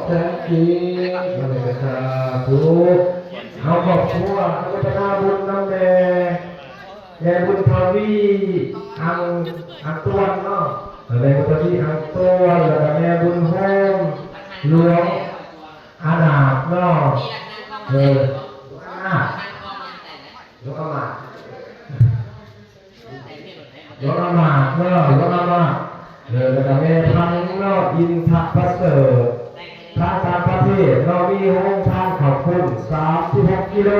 ແສນກີບ ອັນນີ້ກໍສາທຸ. ເຮົາຄອບຄົວອະນຸໂມທະນາບຸນນຳແມ່ ແມ່ບຸນທະວີ ອັງ ອັງຕວນເນາະ ແມ່ບຸນທະວີ ອັງຕວນ ແລ້ວກໍແມ່ບຸນໂຮມ ຫຼວງອານາບເນາະ ເອີ ອານາບ ຫຼວງອານາບ ຫຼວງອາມາດເນາະ ຫຼວງອາມາດ ເອີ ແລ້ວກໍແມ່ພັນເນາະ ອິນທະປະເສີດ ທາງຕ່າງປະເທດເນາະ ມີໂຮງທານເຂົ້າປຸ້ນສາມສິບຫົກກິໂລ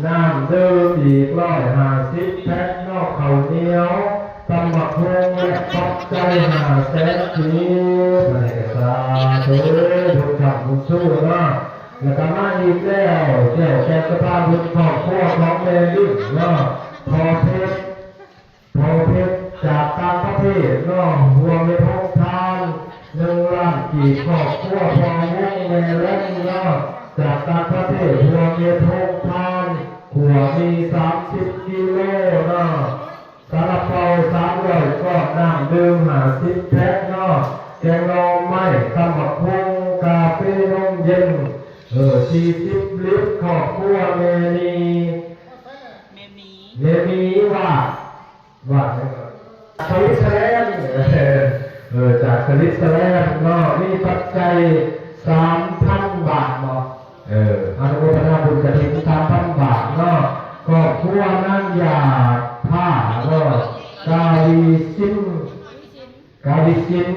ນ້ຳດື່ມອີກຮ້ອຍຫ້າສິບແພັກເນາະ ເຂົ້າໜຽວ ຕຳບັກຫຸ່ງ ແລະ ປັດໄຈຫ້າແສນກີບ ອັນນີ້ກໍສາທຸ ບຸນຄ້ຳບຸນຊູເນາະ. ແລ້ວກໍມາອີກແລ້ວ ແລ້ວແຕ່ສະພາບຸນຄອບຄົວຂອງແມ່ລິ້ງເນາະ ພໍ່ເພັດ ພໍ່ເພັດຈາກຕ່າງປະເທດເນາະ ຮ່ວມເຮັດໂຮງທານໜຶ່ງລ້ານກີບ ຄອບຄົວ ພໍ່ວົງ ແມ່ແລງເນາະ ຈາກຕ່າງປະເທດ ຮ່ວມເຮັດໂຮງທານ ຂົ້ວໝີ່ສາມສິບກິໂລເນາະ. ຊາລາເປົາສາມຮ້ອຍກ້ອນ ນ້ຳດື່ມຫ້າສິບແພັກເນາະ ແກງໜໍ່ໄມ້ ຕຳບັກຫຸ່ງ ກາເຟ ນົມເຢັນ ເອີ ສີ່ສິບລິດ ຄອບຄົວແມ່ມີ ແມ່ມີ ແມ່ມີວ່າ ວ່າຫຍັງກໍ ສະວິດເຊີແລນ ເອີ ຈາກສະວິດເຊີແລນເນາະ ມີປັດໄຈສາມພັນບາດເນາະ. ເອີ ອະນຸໂມທະນາບຸນກະຖິນສາມພັນບາດເນາະ ຄອບຄົວນາງຢາດ ພາເນາະ ກາວິສິນ ກາວິສິນ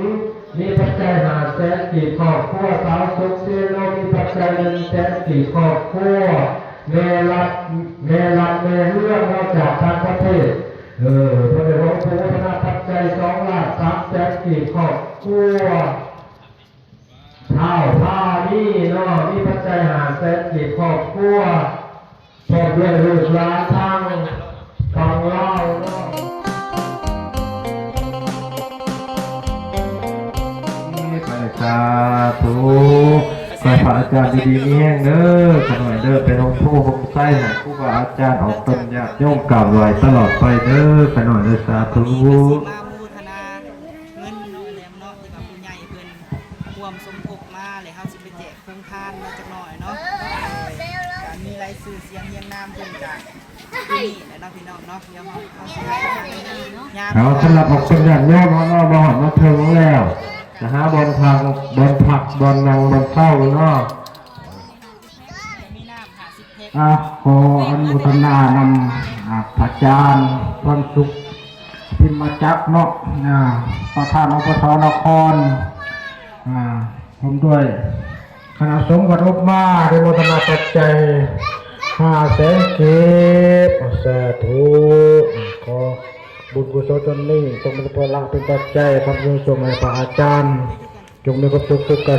ມີປັດໄຈຫ້າແສນກີບ ຄອບຄົວ ສາວສຸກເຊໂນ ມີປັດໄຈໜຶ່ງແສນກີບ ຄອບຄົວ ແມ່ລັດ ແມ່ລັດ ແມ່ເຮືອນເນາະ ຈາກຕ່າງປະເທດ ເອີ ເພິ່ນໄດ້ອະນຸໂມທະນາປັດໄຈສອງລ້ານສາມແສນກີບ ຄອບຄົວ ທ້າວພານີເນາະ ມີປັດໄຈຫ້າແສນກີບ ຄອບຄົວ ພ້ອມດ້ວຍລູກຫຼານທາງຝັ່ງລາວເນາະ ໄປ ສາທຸ ຂໍໃຫ້ພະອາຈານຢູ່ດີມີແຮງເດີ ຂະນ້ອຍເດີ ໄປຮົ່ມໂພຮົ່ມໄຊໃຫ້ຄູບາອາຈານ ອອກຕົນຍາດໂຍມກາບໄຫວ້ຕະຫຼອດໄປເດີ ຂະນ້ອຍເດີ ສາທຸ. ເງິນເນາະ ແລ້ວເນາະ ທີ່ວ່າຜູ້ໃຫຍ່ເພິ່ນຮ່ວມສົມທົບມາ ແລ້ວເຮົາຊິໄປແຈກໂຮງທານເນາະ ຈັກໜ້ອຍເນາະ ກະມີລາຍຊື່ສຽງຮຽງນາມເພິ່ນກະຢູ່ນີ້ແຫຼະເນາະ ພີ່ນ້ອງເນາະ ດຽວເຮົາ ເຮົາຊິໄປຍາມ ເອົາ ສຳລັບພວກເພິ່ນຍາດໂຍມເຮົາເນາະ ມາຮອດມາເຖິງແລ້ວ ຈະຫາບ່ອນພັກ ບ່ອນພັກ ບ່ອນນັ່ງ ບ່ອນເຊົາເນາະ. ອ່າ ຂໍອະນຸໂມທະນານຳ ອ່າ ພະອາຈານ ພອນສຸກ ພິມມະຈັກເນາະ ອ່າ ປະທານ ອປສ ນະຄອນ ອ່າ ພ້ອມດ້ວຍຄະນະສົງວັດອົບມາ ໄດ້ໂມທະນາປັດໄຈຫ້າແສນກີບ ສາທຸ ຂໍບຸນກຸສົນສ່ວນນີ້ ຈົ່ງເປັນພາລະເປັນປັດໄຈ ຄຳຊຸມຊົງໃຫ້ພະອາຈານ ຈົ່ງມີຄວາມສຸກສຸກກາຍ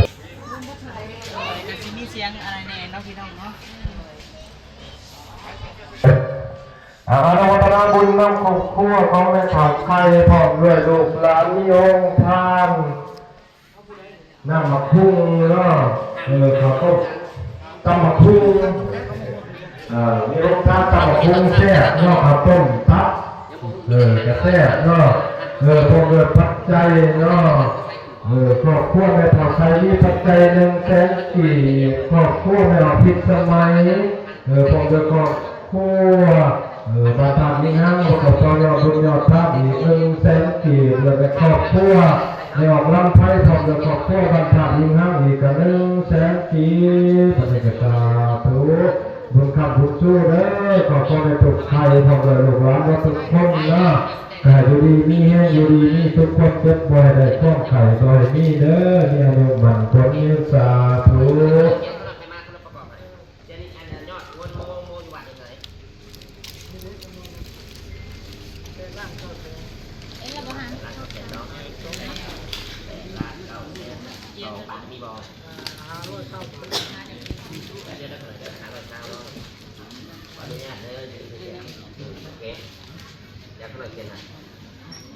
ກະຊິມີສຽງອະໄລແດ່ເນາະ ພີ່ນ້ອງເນາະ ອາ ອະນຸໂມທະນາບຸນນຳຄອບຄົວຂອງແມ່ເຖົ້າໄຂ່ ພ້ອມດ້ວຍລູກຫຼານ ມີໂຮງທານນ້ຳໝາກຫຸ່ງເນາະ ເອີ ເຂົ້າຕົ້ມ ຕຳໝາກຫຸ່ງ ເອີ ມີໂຮງທານຕຳໝາກຫຸ່ງແຊບເນາະ ເຂົ້າຕົ້ມຕັບ ເອີ ກະແຊບເນາະ ເອີ ພ້ອມດ້ວຍປັດໄຈເນາະ ເອີ ຄອບຄົວແມ່ເຖົ້າໄຂ່ມີປັດໄຈໜຶ່ງແສນກີບ ຄອບຄົວແມ່ອອກພິດສະໄໝ ເອີ ພ້ອມດ້ວຍຄອບຄົວ ເອີ ບ້ານທາດມີງາມ ປກສ ຍອດບຸນຍອດທານອີກໜຶ່ງແສນກີບ ແລ້ວກໍຄອບຄົວແມ່ອອກລຳໄພ ພ້ອມດ້ວຍຄອບຄົວບ້ານທາດມີງາມອີກກະໜຶ່ງແສນກີບ ອັນນີ້ກໍສາທຸ ບຸນຄ້ຳບຸນຊູເດີ ຂໍໃຫ້ທຸກໄຂ້ ພ້ອມດ້ວຍລູກຫຼານເບິດທຸກຄົນເນາະ ໃຫ້ຢູ່ດີມີແຮງ ຢູ່ດີມີສຸກ ຄວາມເຈັບບໍ່ໃຫ້ໄດ້ ຄວາມໄຂ້ບໍ່ໃຫ້ມີເດີ ມີອາຍຸໝັ້ນຂວັນຍືນ ສາທຸ.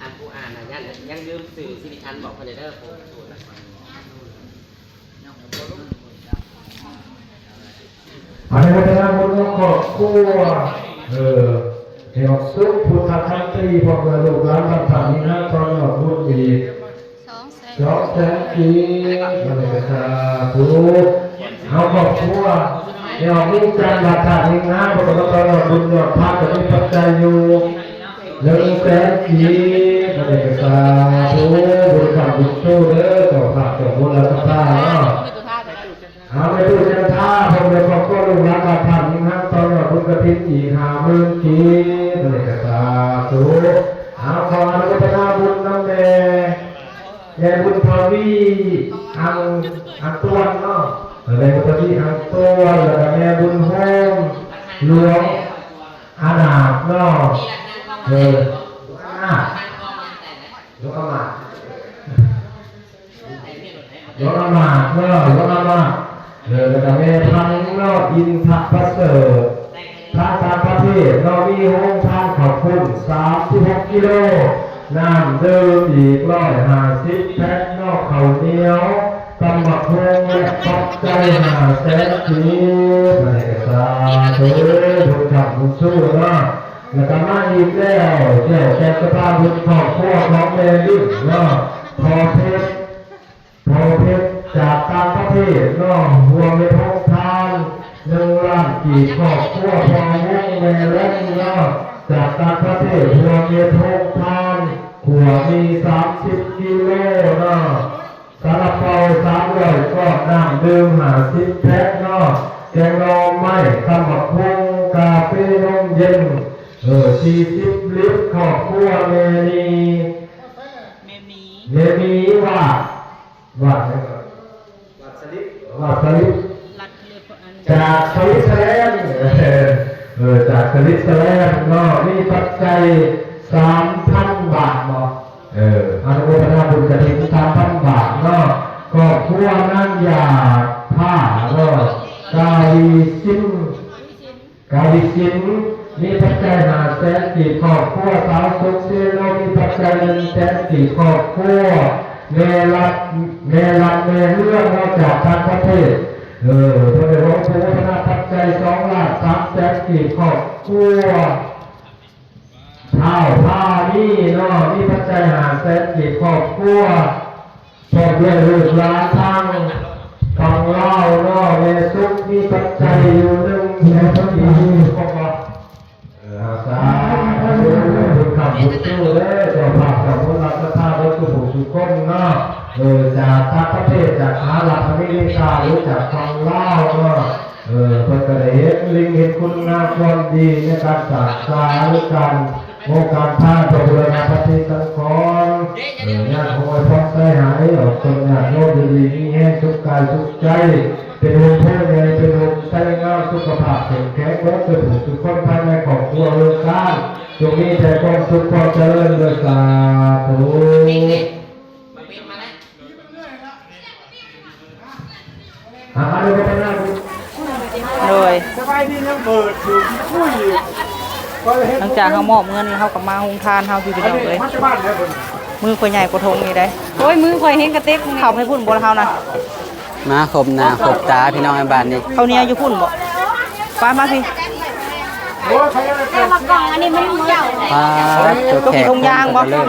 ອັນຜູ້ອ່ານນະ ຍັງ ຍັງລືມຊື່ຊີວິດ ອັນບອກເພິ່ນແດ່ເດີ ຜູ້ ຜູ້ ອະນຸໂມທະນາບຸນນຳຄອບຄົວ ເອີ ໃຫ້ອອກສຸກພຸດທະຄັນຕີ ພ້ອມດ້ວຍລູກຫຼານ ບັນພະວິຫານ ຕໍ່ຍອດບຸນອີກ ສອງແສນ ສອງແສນກີບ ອັນນີ້ກໍສາທຸ. ເຮົາຄອບຄົວ ແນວມີຈັນ ວັດທາດຫີນງາມ ເພິ່ນກໍມາຕໍ່ຍອດບຸນຍອດທານ ກໍມີປັດໄຈຢູ່ ໜຶ່ງແສນກີບ ອັນນີ້ກໍສາທຸ ບຸນຄ້ຳບຸນຊູເດີ ເຈົ້າພາບເຈົ້າບຸນລັດຖະພາເນາະ. ເອົາ ແມ່ຕູ້ຈັນທາ ພ້ອມດ້ວຍຄອບຄົວ ລູກຫຼານບ້ານທ່າຫີນງາມ ຕໍ່ຍອດບຸນກະຖິນອີກຫ້າໝື່ນກີບ ອັນນີ້ກໍສາທຸ. ເອົາ ຂໍອະນຸໂມທະນາບຸນນຳແມ່ ແມ່ບຸນທະວີ ອັງ ອັງຕວນເນາະ ແມ່ບຸນທະວີ ອັງຕວນ ແລ້ວກໍແມ່ບຸນໂຮມ ຫຼວງອານາດເນາະ ເອີ ຫຼວງອານາດ ຫຼວງອາມາດ ຫຼວງອາມາດເນາະ ຫຼວງອາມາດ ເອີ ແລ້ວກໍແມ່ພັນເນາະ ອິນທະປະເສີດ. ທາງຕ່າງປະເທດເນາະ ມີໂຮງທານເຂົ້າປຸ້ນສາມສິບຫົກກິໂລ ນ້ຳດື່ມອີກຮ້ອຍຫ້າສິບແພັກເນາະ ເຂົ້າໜຽວ ຕຳບັກຫຸ່ງ ແລະ ປັດໄຈຫ້າແສນກີບ ອັນນີ້ກໍສາທຸ ບຸນຄ້ຳບຸນຊູເນາະ. ແລ້ວກໍມາອີກແລ້ວ ແກ້ວແກ່ນສະພາບຸນຄອບຄົວຂອງແມ່ລິ້ງເນາະ ພໍ່ເພັດ ພໍ່ເພັດຈາກຕ່າງປະເທດເນາະ ຮ່ວມເຮັດໂຮງທານໜຶ່ງລ້ານກີບ ຄອບຄົວພໍ່ວົງແມ່ແລນເນາະ ຈາກຕ່າງປະເທດ ຮ່ວມເຮັດໂຮງທານ ຂົ້ວໝີ່ສາມສິບກິໂລເນາະ ຊາລາເປົາສາມຮ້ອຍກ້ອນ ນ້ຳດື່ມຫ້າສິບແພັກເນາະ ແກງໜໍ່ໄມ້ ຕຳບັກຫຸ່ງ ກາເຟ ນົມເຢັນ ເອີ ສີ່ສິບລິດ ຄອບຄົວແມ່ນີ ແມ່ມີ ແມ່ມີ ວາດ ວາດຫຍັງ? ວາດສະລິດ ວາດສະລິດ ລັດເລີຍ ອັນ ຈາກສະວິດເຊີແລນ ເອີ ຈາກສະວິດເຊີແລນເນາະ ມີປັດໄຈສາມພັນບາດເນາະ ເອີ ອະນຸໂມທະນາບຸນກະຖິນສາມພັນບາດເນາະ ຄອບຄົວນາງຢາດ ພາເນາະ ກາວິສິນ ກາວິສິນ ມີປັດໄຈຫ້າແສນກີບ ຄອບຄົວສາວສຸກເຊໂນ ມີປັດໄຈໜຶ່ງແສນກີບ ຄອບຄົວແມ່ລັດ ແມ່ລັດ ແມ່ເຮືອນ ມາຈາກຕ່າງປະເທດ ເອີ ເພິ່ນໄດ້ຮ່ວມໂພຊະນາປັດໄຈສອງລ້ານສາມແສນກີບ ຄອບຄົວ ທ້າວພານີເນາະ ມີປັດໄຈຫ້າແສນກີບ ຄອບຄົວ ພ້ອມດ້ວຍລູກຫຼານທາງຝັ່ງລາວເນາະ ແມ່ສຸກມີປັດໄຈຢູ່ໜຶ່ງແສນກີບ ເອີ ສາທຸ ບຸນຄ້ຳບຸນຊູເດີ ເຈົ້າພາບເຈົ້າບຸນລັດຖະພາເບິດສູ່ຜູ້ສູ່ຄົນເນາະ ເອີ ຈາກຕ່າງປະເທດ ຈາກສະຫະລັດອາເມລິກາ ຫຼື ຈາກຝັ່ງລາວເນາະ ເອີ ເພິ່ນກໍໄດ້ເຫັນລິ່ງເຫັນຄຸນງາມຄວາມດີໃນການສ້າງສາ ຫຼື ການໂຮງການທານ ເພື່ອບູລະນະປະຕິສັງຂອນ ເອີ ຍາດໂຮງອວຍພອນໃສ່ໃຫ້ອອກຕົນຍາດໂຍມຢູ່ດີມີແຮງ ສຸກກາຍສຸກໃຈ ເປັນຮົ່ມໂພໃຫຍ່ ເປັນຮົ່ມໄຊງາມ ສຸຂະພາບເຂັ້ມແຂງ ເບິດສູ່ຜູ້ສູ່ຄົນພາຍໃນຄອບຄົວເຮືອນຊານ ຈົ່ງມີແຕ່ຄວາມສຸກຄວາມຈະເລີນເດີ ສາທຸ. ອ່າ ໂດຍ ສະບາຍດີ ຍັງເປີດຢູ່ ອຸ້ຍ ຫຼັງຈາກເຮົາມອບເງິນ ເຮົາກໍມາໂຮງທານເຮົາຢູ່ ພີ່ນ້ອງເອີຍ ມືຂ້ອຍໃຫຍ່ກວ່າຖົງນີ້ເດ້ ໂອ້ຍ ມືຂ້ອຍແຮງກະເຕັກ ເຂົ້າໄປພຸ້ນບໍ່ລະເຮົານະ ມາຄົບໜ້າຄົບຕາ ພີ່ນ້ອງໃນບ້ານນີ້ ເຂົ້າໜຽວຢູ່ພຸ້ນບໍ່ ໄປມາພີ້. ແຕ່ວ່າກ່ອງອັນນີ້ມັນເໝິດ ປາດໂຕ ແຂກຄົນກໍເລີ່ມ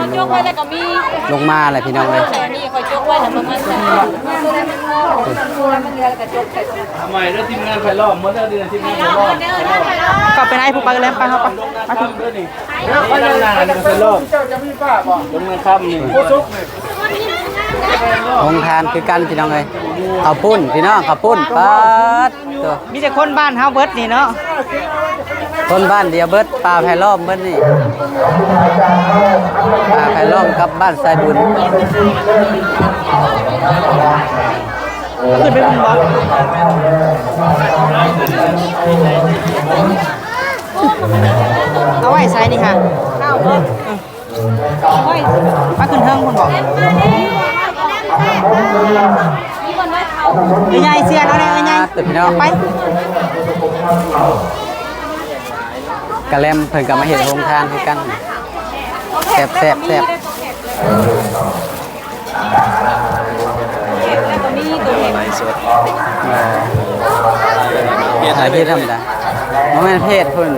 ລົງມາແລ້ວ ພີ່ນ້ອງເອີຍ ອັນນີ້ຂ້ອຍຈົກໄວ້ແລ້ວ ປະມານ ໃໝ່ເດີ ທີມງານໄຟລ້ອມ ໝົດເດີ ທີມງານໄຟລ້ອມ ເຂົ້າໄປໃນ ຜູ້ໄປແລ້ວ ໄປ ເຮົາໄປ ໄປ ເດີນີ້ ເດີ ໄຟລ້ອມ ເຈົ້າຈະມີປ້າບໍ່ ລົງມາຄ່ຳນີ້ ໂຮງທານຄືກັນ ພີ່ນ້ອງເອີຍ ເຂົ້າປຸ້ນ ພີ່ນ້ອງ ເຂົ້າປຸ້ນ ປາດ ໂຕ ມີແຕ່ຄົນບ້ານເຮົາເບິດນີ້ເນາະ ຄົນບ້ານດຽວເບິດ ປ່າໄຜ່ລ້ອມເບິດນີ້ ປ່າໄຜ່ລ້ອມກັບບ້ານສາຍບຸນ ຂຶ້ນໄປເບິ່ງບໍ່ ເອົາໄວ້ໃສນີ້ຫະ ເອົາເບິດ ໂອ້ຍ ໄປຂຶ້ນເທິງພຸ້ນບໍ? ເອື້ອຍໃຫຍ່ ເຊຍເອົາແດ່ເອື້ອຍໃຫຍ່ ໄປ ກະແລັມເພິ່ນກໍມາເຮັດໂຮງທານຄືກັນ ແຊບໆ ແຊບ ເຮັດທຳມະດາ ບໍ່ແມ່ນເພດເພິ່ນ.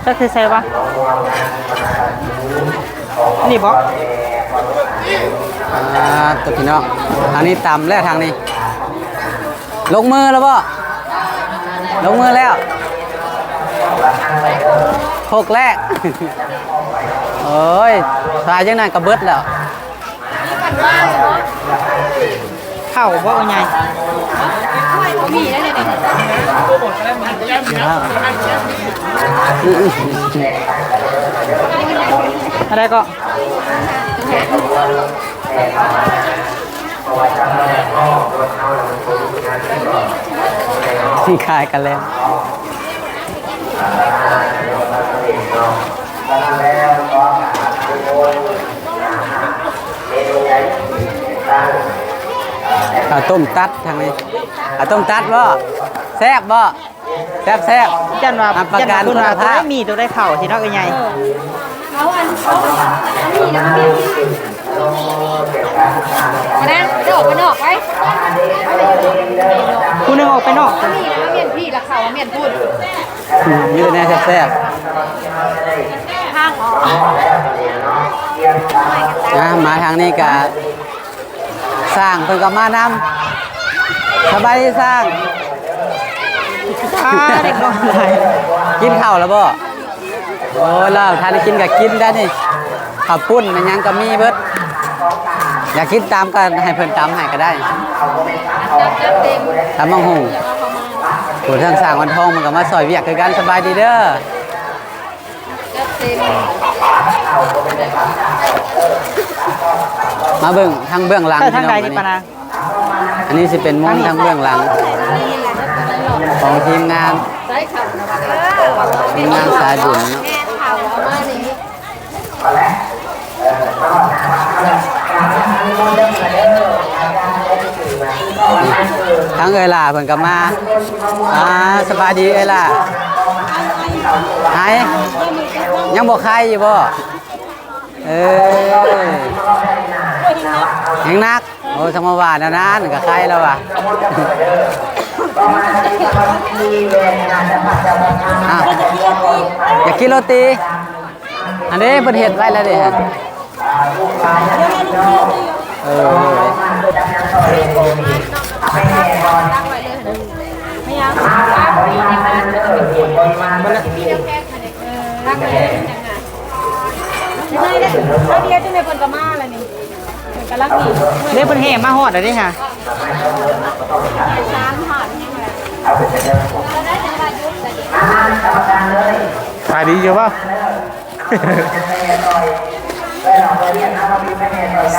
ຈັກຊິໃສ່ວະ ອັນນີ້ບໍ? ອ່າ ຕົວະ ພີ່ນ້ອງ ທາງນີ້ຕຳແລ້ວ ທາງນີ້ ລົງມືແລ້ວບໍ່? ລົງມືແລ້ວ ຄົກແລກ ໂອ້ຍ ຖ້າຈັ່ງນັ້ນກໍເບິດແລ້ວ. ເຂົ້າບໍ່ ເອື້ອຍໃຫຍ່? ອັນໃດກໍ ຂາຍກັນແລ້ວ. ເຂົ້າຕົ້ມຕັດທາງນີ້ ເຂົ້າຕົ້ມຕັດບໍ່? ແຊບບໍ່? ແຊບໆ ຈັ່ນວ່າ ຮັບປະກັນຄຸນນະພາບ ມີໂຕໃດເຂົ້າຊິເນາະ ເອື້ອຍໃຫຍ່. ເອົາອັນ ເອົາອັນນີ້ແລ້ວກໍມີ ມານະ ເດີ ອອກໄປນອກໄວ້ ຜູ້ໜຶ່ງອອກໄປນອກ ອັນນີ້ແລ້ວມາມ້ຽນພີ້ ແລ້ວເຂົ້າມາມ້ຽນພຸ້ນ ມີແຕ່ແນວແຊບໆ. ທາງອອກ ອ່າ ມາທາງນີ້ກະ ຊ່າງເພິ່ນກໍມານຳ. ສະບາຍດີຊ່າງ. ອ່າ ເດັກນ້ອຍຫຼາຍ. ກິນເຂົ້າແລ້ວບໍ່? ໂອ້ຍ ລາວທ່ານໄດ້ກິນກໍກິນໄດ້ນີ້ ເຂົ້າປຸ້ນແມ່ນຫຍັງກໍມີເບິດ. ຢາກກິນຕຳກໍໃຫ້ເພິ່ນຕຳໃຫ້ກໍໄດ້ ຕຳບັກຫຸ່ງ. ຜູ້ທາງຊ່າງວັນທອງເພິ່ນກໍມາຊ່ອຍວຽກຄືກັນ. ສະບາຍດີເດີ. ມາເບິ່ງທາງເບື້ອງຫຼັງ ໄປທາງໃດ ພີ່ນ້ອງ ນີ້ ອັນນີ້ ປານາງ? ອັນນີ້ຊິເປັນມຸມທາງເບື້ອງຫຼັງຂອງທີມງານ ທີມງານສາຍບຸນເນາະ. ທາງເອື້ອຍຫຼ້າເພິ່ນກໍມາ. ອ່າ ສະບາຍດີເອື້ອຍຫຼ້າ. ຫາຍ ຍັງບໍ່ໄຄຢູ່ບໍ່? ເອີ ແຮງໜັກ. ໂອ້ ສະມາວ່າແນວນັ້ນກໍໄຄແລ້ວວ່າ. ອ້າວ ຢາກກິນໂຣຕີ? ອັນນີ້ເພິ່ນເຮັດໄວ້ແລ້ວເດ້. ເອີ ເດ້ ເພິ່ນແຫ່ມາຮອດແລ້ວເດ້ຫະ. ຂາຍດີຢູ່ບໍ່?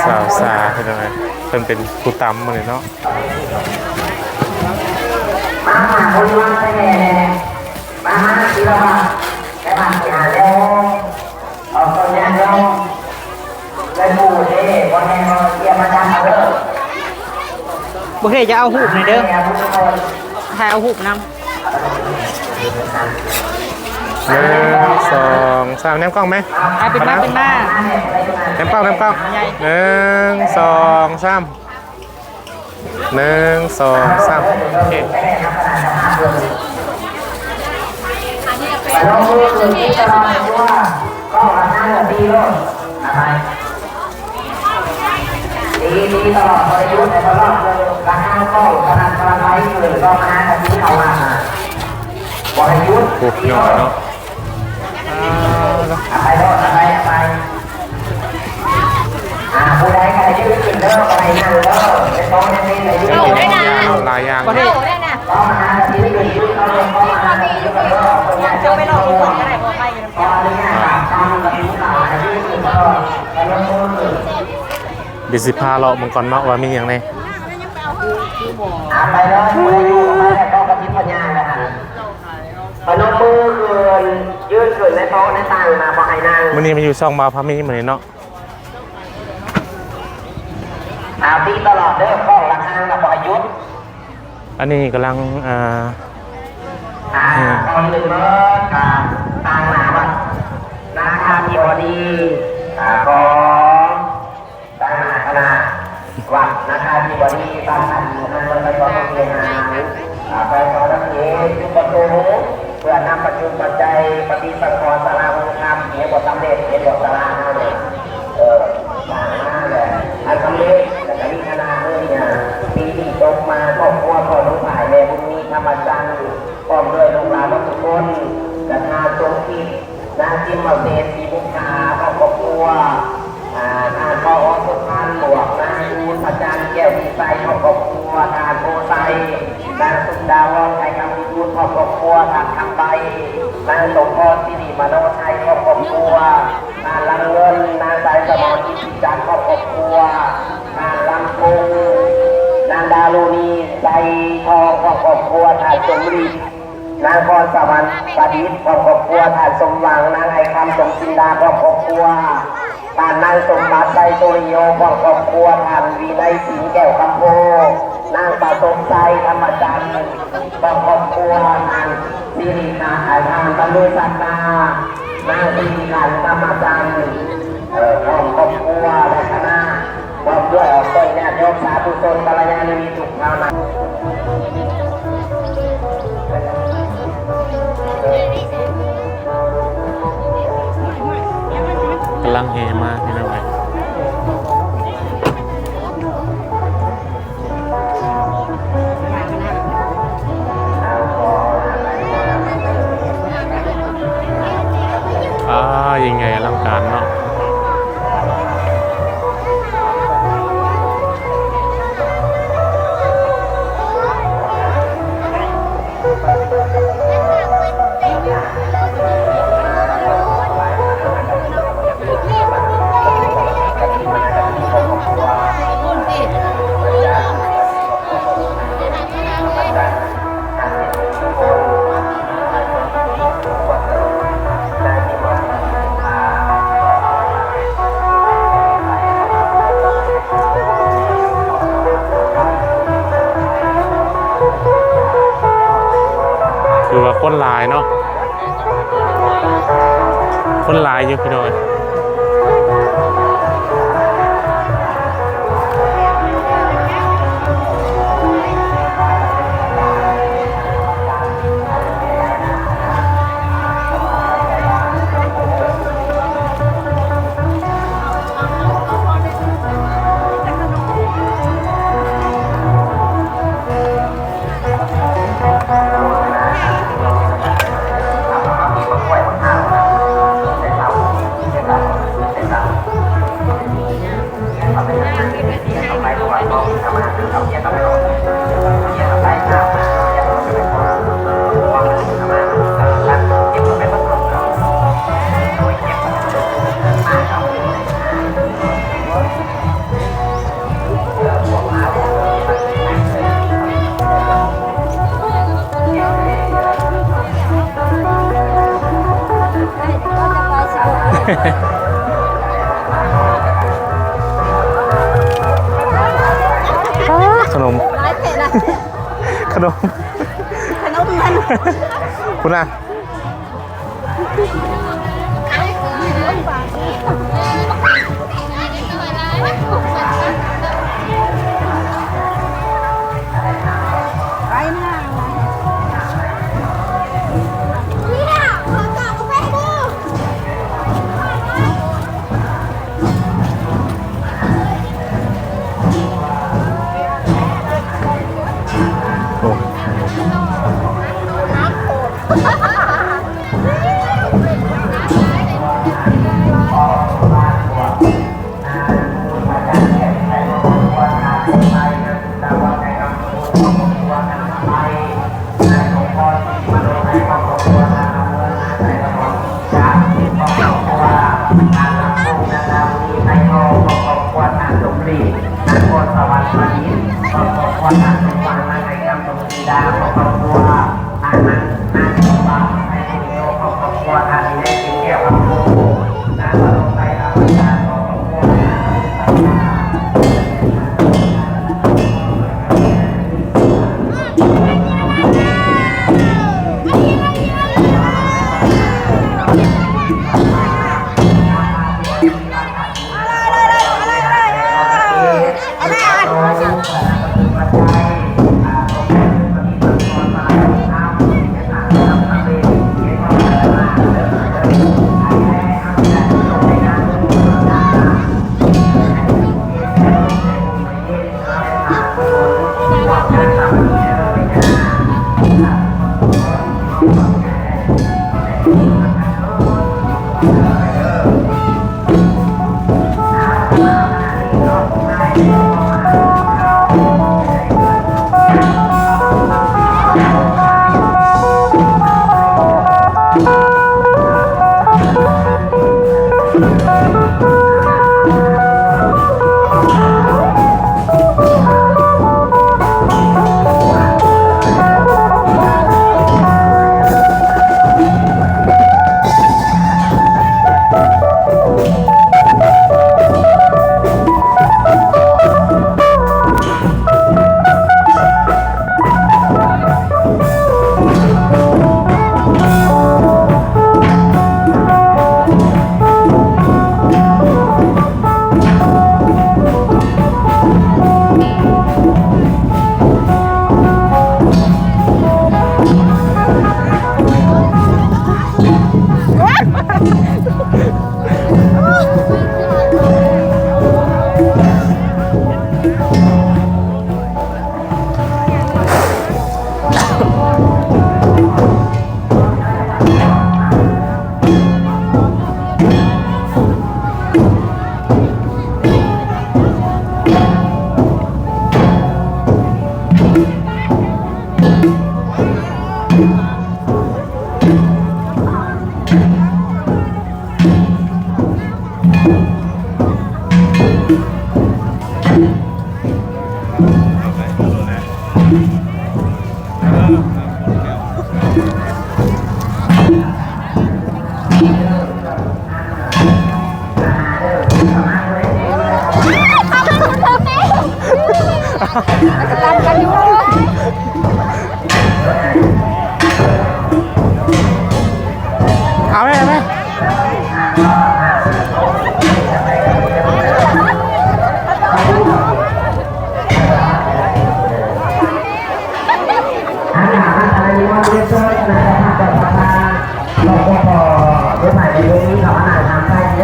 ສາວສາ ເພິ່ນເປັນຜູ້ຕຳມື້ນີ້ເນາະ. ມາ ມາ ຄົນມາໄປແດ່ ມາ ມາ ທີລະບາດ ແຕ່ບາດຊິຫາແລ້ວ ເອົາຄົນຍາກເນາະ ເລີຍໝູ່ເດ້ ບໍ່ແນ່ເນາະ ເອີຍ ມາຈັບເອົາເດີ. ບໍ່ເຄີຍຈະເອົາຮູບນີ້ເດີ ຖ່າຍເອົາຮູບນຳ. ໜຶ່ງ ສອງ ສາມ ແນມກ້ອງແມະ. ອ່າ ເປັນມາ ເປັນມາ ແນມກ້ອງ ແນມກ້ອງ ໜຶ່ງ ສອງ ສາມ. ໜຶ່ງ ສອງ ສາມ ໂອເຄ. ໂອ້ ຍອດເນາະ. ອ່າ ໄປໂລດ ໄປ ໄປ ອ່າ ຜູ້ໃດກໍໄດ້ຢືນຂຶ້ນເດີ ບໍ່ໃຫ້ນັ່ງເດີ ເປັນຂອງແນວນີ້ແຫຼະ ເອົາໄດ້ນະ ຫຼາຍຢ່າງ ເອົາໄດ້ນະ ຕ້ອງມາຫາທີ່ຂຶ້ນ ຕ້ອງມາຫາທີ່ຂຶ້ນເດີ ເຈົ້າໄປລອງອີກຄົນກໍໄດ້ ບໍ່ໄປຢູ່ນຳກັນ ຂໍອະນຸຍາດຕາມຄຳກະຕິກາ ໃຫ້ຢືນຂຶ້ນເດີ ໄປລົງມືຂຶ້ນ ດຽວຊິພາເລາະເບິ່ງກ່ອນເນາະ ວ່າມີຫຍັງແດ່ ອ່າ ໄປເດີ ຜູ້ໃດຢູ່ກໍໄປ ຕ້ອງກະຕິກສັນຍາແລ້ວຫັ້ນ ພະນົມມືຂຶ້ນ ຢືນຂຶ້ນໃນໂຕະໃນຕັ່ງນະ ບໍ່ໃຫ້ນັ່ງ ມື້ນີ້ມາຢູ່ຊ່ອງບ່າວພາມີມື້ນີ້ເນາະ. ຕາມຕີຕະຫຼອດເດີ ກ້ອງລະຄາງນະບໍ່ໃຫ້ຢຸດ. ອັນນີ້ກຳລັງ ອ່າ ອ່າ ອືມ ກ່ອນອື່ນເໝິດກະຕັ້ງໜ້າວັດນາຄາທິບໍດີ ອ່າ ຂອງ ຕັ້ງໜ້າຄະນະວັດນາຄາທິບໍດີ ຕັ້ງທ່ານນາຍົກລັດຖະມົນຕີ ອ່າ ໄປເຂົ້ານຳເອກຈຸດປະສົງ ເພື່ອນຳປັດຈຸປັດໄຈປະຕິສັງຂອນສາລາໂຮງທຳ ເຮັດບໍ່ສຳເລັດ ເຮັດບໍ່ສາລາເຮົານີ້ ເອີ ສ້າງມາແລ້ວ ອັນສຳເລັດ ແລະ ກະມີຄະນະເອີຍ ປີນີ້ຕົກມາຄອບຄົວຂອງລູກຊາຍແມ່ບຸນມີ ທຳມະຈັນ ພ້ອມດ້ວຍລູກຫຼານເບິດທຸກຄົນ ກະທ່ານສົມຄິດ ນາງຈິມມະເສນ ສີບຸບຜາ ພ້ອມຄອບຄົວ ອາ ທ່ານ ປອ ສຸພັນ ບວກ ນາງ ອຸສະຈັນ ແກ້ວວິໄຊ ພ້ອມຄອບຄົວ ທ່ານ ໂພໄຊ ນາງ ສຸດດາວອນ ໄທຄຳວິບູນ ພ້ອມຄອບຄົວ ທ່ານ ຄຳໃບ ນາງ ສົມພອນ ສິລິມະໂນໄຊ ພ້ອມຄອບຄົວ ທ່ານ ລຳເງິນ ນາງ ສາຍສະໝອນ ອິດທິຈັນ ພ້ອມຄອບຄົວ ທ່ານ ລຳພົງ ນາງ ດາລຸນີ ໄຊທອງ ພ້ອມຄອບຄົວ ທ່ານ ສົມລິດ ນາງ ພອນສະຫວັນ ປະດິດ ພ້ອມຄອບຄົວ ທ່ານ ສົມຫວັງ ນາງ ໄອຄຳ ສົມຈິນດາ ພ້ອມຄອບຄົວ ທ່ານ ນາງ ສົມບັດ ໄຊສຸລິໂຍ ພ້ອມຄອບຄົວ ທ່ານ ວິໄນສິງ ແກ້ວຄຳໂພ ນາງ ປະສົມໄຊ ທຳມະຈັນ ພ້ອມຄອບຄົວ ທ່ານ ສິລິຄະ ອາ ທ່ານ ບັນລືສັກດາ ນາງ ສິລິຂັນ ທຳມະຈັນ ເອີ ພ້ອມຄອບຄົວ ແລະ ຄະນະ ພ້ອມດ້ວຍອອກຕົນຍາດໂຍມສາທຸຊົນ ກັນລະຍານມິດທຸກທ່ານ. ກຳລັງແຫ່ມາພີ່ນ້ອງເອີຍ. ອ່າ ຍິ່ງໃຫຍ່ອະລັງການເນາະ. ຖືວ່າຄົນຫຼາຍເນາະ. ຄົນຫຼາຍຢູ່ພີ່ນ້ອງ. ຂະໜົມ ຫຼາຍແທ້ນະ ຂະໜົມ ຂະໜົມນັ້ນ ພຸ້ນນະ. ໂອ້ ເອົາແມ່ ເອົາແມ່.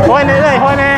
ຫ້ອຍແດ່ເອື້ອຍ ຫ້ອຍແດ່.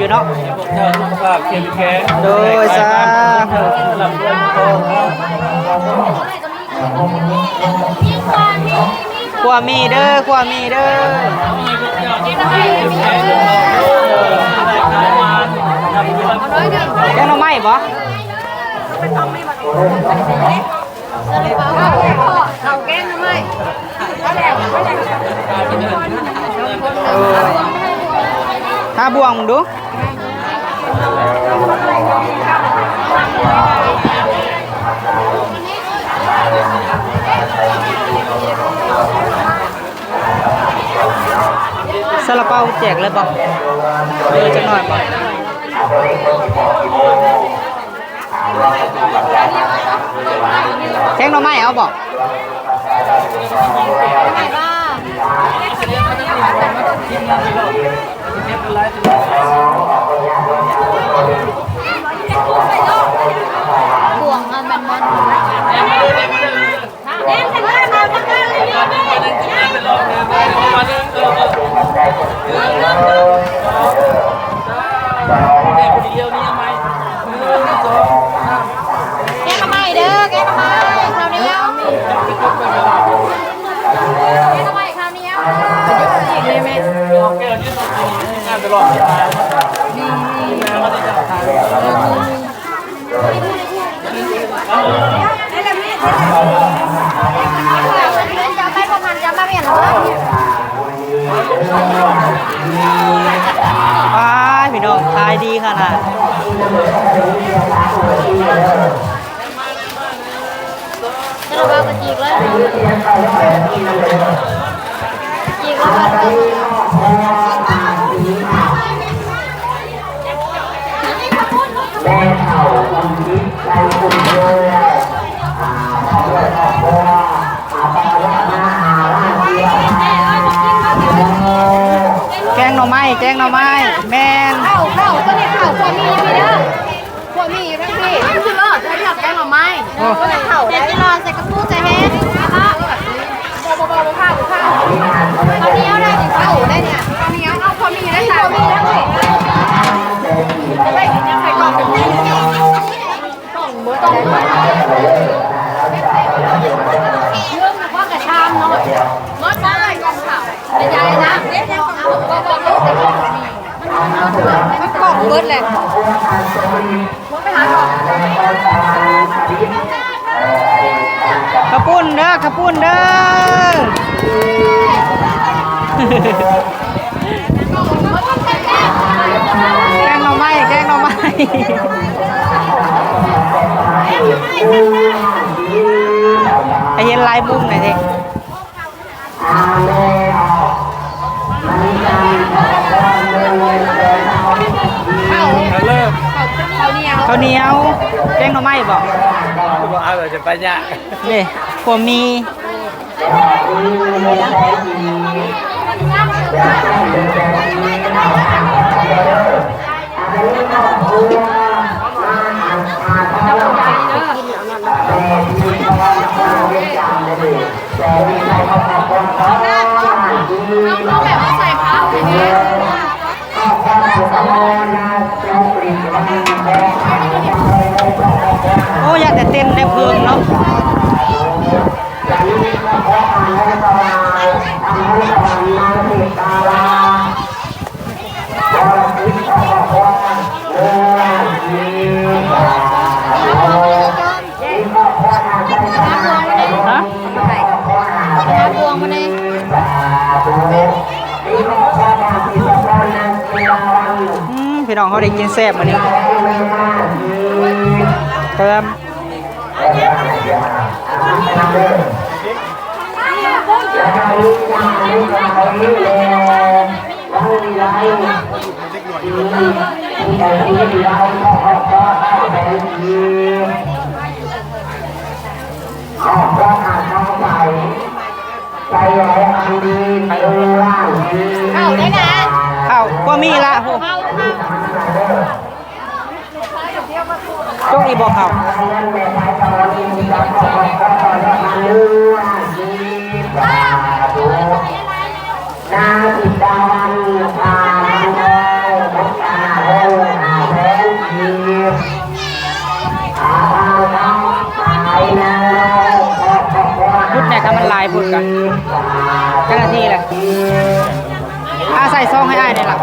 ເນາະ ໃຫ້ພວກເຈົ້າສຸຂະພາບເຂັ້ມແຂງ ໂດຍ ສາທຸ ຄວາມີເດີ ຄວາມີເດີ ແກງໜໍ່ໄມ້ບໍ? ເຂົ້າແກງໜໍ່ໄມ້ ຫາບ່ວງເບິ່ງດູ. ຊາລາເປົາແຈກເລີຍບໍ? ເຫຼືອຈັກໜ້ອຍບໍ? ແກງໜໍ່ໄມ້ເອົາບໍ່? ບ່ວງອັນແມ່ນມັນ. ແກງໜໍ່ໄມ້ເດີ ແກງໜໍ່ໄມ້ ເຂົ້າໜຽວ ແກງໜໍ່ໄມ້ ເຂົ້າໜຽວ ອ້າຍ ພີ່ນ້ອງ ຂາຍດີຂະໜາດ. ແຕ່ລະວ່າກໍຈີກເລີຍ ຈີກເລີຍ. ແມ່ເຖົ້າບຸນຈິດ ໄຊບຸນເລີ ອາ ຄອບຄົວ ອາ ແກງໜໍ່ໄມ້ ແກງໜໍ່ໄມ້ ແມ່ນ ເຂົ້າ ເຂົ້າ ຕົວນີ້ເຂົ້າ ພວກມີຢູ່ພີ້ເດີ ພວກມີຢູ່ທາງພີ້ ຄືເລີດ ໃຫ້ເລືອກແກງໜໍ່ໄມ້ ໂອ້ ເຂົ້າໄດ້ ເຂົ້າ ໃສ່ກະປູ ໃສ່ເຫັດ ແລ້ວກໍ ບໍ່ ບໍ່ ບໍ່ ບໍ່ພາດ ບໍ່ພາດ ເຂົ້າໜຽວໄດ້ ເຂົ້າໄດ້ເນຍ ເຂົ້າໜຽວ ເອົາ ພວກມີຢູ່ໃນ ພວກມີຢູ່ທາງພີ້ ໄປກິນຫຍັງ ໃສ່ກ່ອງ ເລື່ອງວ່າກະຊາມເນາະ ເໝິດເລີຍກ່ອນເຂົ້າ ແມ່ຍາຍນາງ ມັນກອງເບິດແຫຼະ ເຂົ້າປຸ້ນເດີ ເຂົ້າປຸ້ນເດີ. ແກງໜໍ່ໄມ້ ແກງໜໍ່ໄມ້ ໃຫ້ເຫັນຫຼາຍມຸມໜ້ອຍເດ. ເຂົ້າ ເຂົ້າໜຽວ ເຂົ້າໜຽວ ແກງໜໍ່ໄມ້ບໍ? ບໍ່ເອົາ ຈະໄປຍາກ ເດ້ ພວກມີ ໂອ້ ຢ້ານແຕ່ເຕັມແນວເພິ່ນເນາະ. ຮະ? ອືມ ພີ່ນ້ອງເຮົາໄດ້ກິນແຊບມື້ນີ້ ເຕີມ. ເຂົ້າໄດ້ນະ ເຂົ້າ ບໍ່ມີລະ ໂຫ ຈົກອີກບໍ່ເຂົ້າ? ນາງທິດາວັນ ອາ ວັນທອງ ຫົກ ອາ ຫົກ ອາ ໃສ່ຊອງໃຫ້ອ້າຍແດ່ລະ.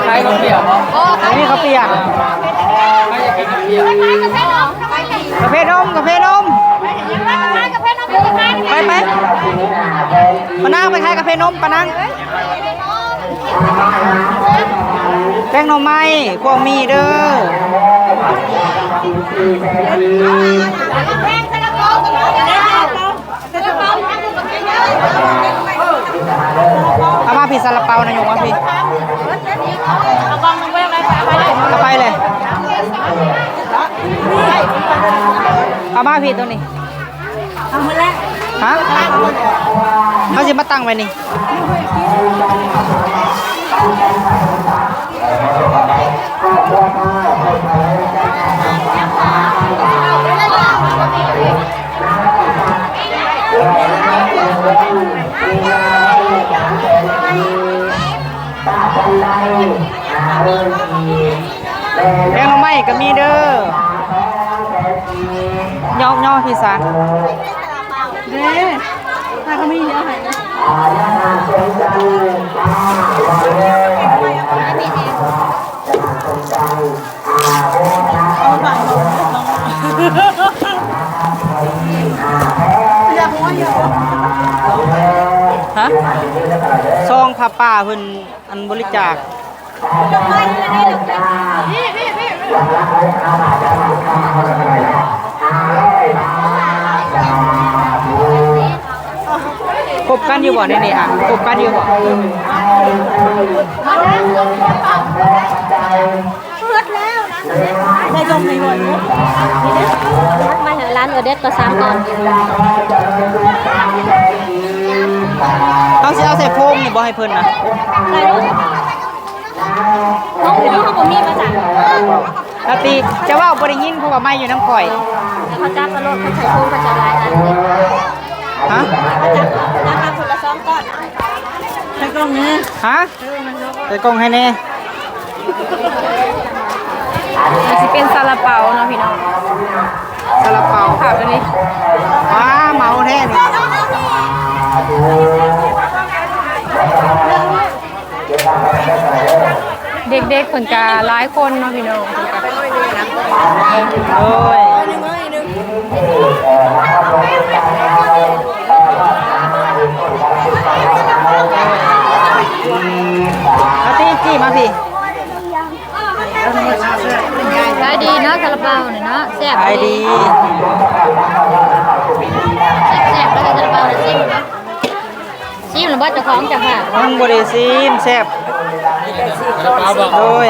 ຂາຍເຂົ້າປຽກບໍ່? ອັນນີ້ເຂົ້າປຽກ. ກາເຟນົມ ກາເຟນົມ. ໄປ ໄປ ປານາງໄປຂາຍກາເຟນົມ ປານາງ. ແກງໜໍ່ໄມ້ ພວກມີເດີ. ເອົາມາພີ້ ຊາລາເປົານະ ຍົກມາພີ້. ເອົາໄປເລີຍ. ເອົາມາພີ້ໂຕນີ້. ເອົາໝົດແລ້ວ. ຮະ? ເຮົາຊິມາຕັ້ງໄວ້ນີ້. ແກງໜໍ່ໄມ້ກໍມີເດີ. ຍໍ ຍໍພີ້ສາ. ເດ້ ຖ້າກໍມີເດີໃຫ້. ຮະ? ຊອງຜ້າປ່າເພິ່ນ ອັນບໍລິຈາກ. ຄົບກັນຢູ່ບໍ່ໃນນີ້? ອ່ະ ຄົບກັນຢູ່ບໍ່? ໝົດແລ້ວນະ ໄດ້ສົ່ງໃຫ້ບໍ່ຢູ່? ມາຫາຮ້ານເອີເດັດກໍສາມກ່ອນ. ເຮົາຊິເອົາໃສ່ໂຟມນີ້ບໍ່ໃຫ້ເພິ່ນນະ? ໃສ່ໂລດ. ຫ້ອງຢູ່ເຮົາບໍ່ມີວ່າຊັ້ນ. ລາຕີ ຈະເວົ້າບໍ່ໄດ້ຍິນ ເພາະວ່າໄມຢູ່ນຳຂ້ອຍ. ເຂົາຈັບເອົາໂລດ ເຂົາໃສ່ໂຟມ ເຂົາຈະຫຼາຍອັນ. ຮະ? ເຂົາຈັບ ຈັບມາຄົນລະສອງກ້ອນ. ໃສ່ກ່ອງແດ່. ຮະ? ໃສ່ກ່ອງໃຫ້ແດ່. ອັນນີ້ຊິເປັນຊາລາເປົາເນາະພີ່ນ້ອງ. ຊາລາເປົາ ຂາດໄປນີ້. ວ້າ ເມົາແທ້ນີ້. ເດັກໆເພິ່ນກະຫຼາຍຄົນເນາະພີ່ນ້ອງ ເພິ່ນກະ ໂອ້ຍ ມາຕິ ຈີ້ມາພີ້. ຂາຍດີເນາະ ຊາລາເປົານີ້ເນາະ ແຊບ ຂາຍດີ ແຊບໆ ເລີຍ ຊາລາເປົານີ້ ຊີມເນາະ. ຊີມແລ້ວບໍ່ເຈົ້າຂອງຈັກຫາກ? ຍັງບໍ່ໄດ້ຊີມ ແຊບ. ໂດຍ ໂດຍ.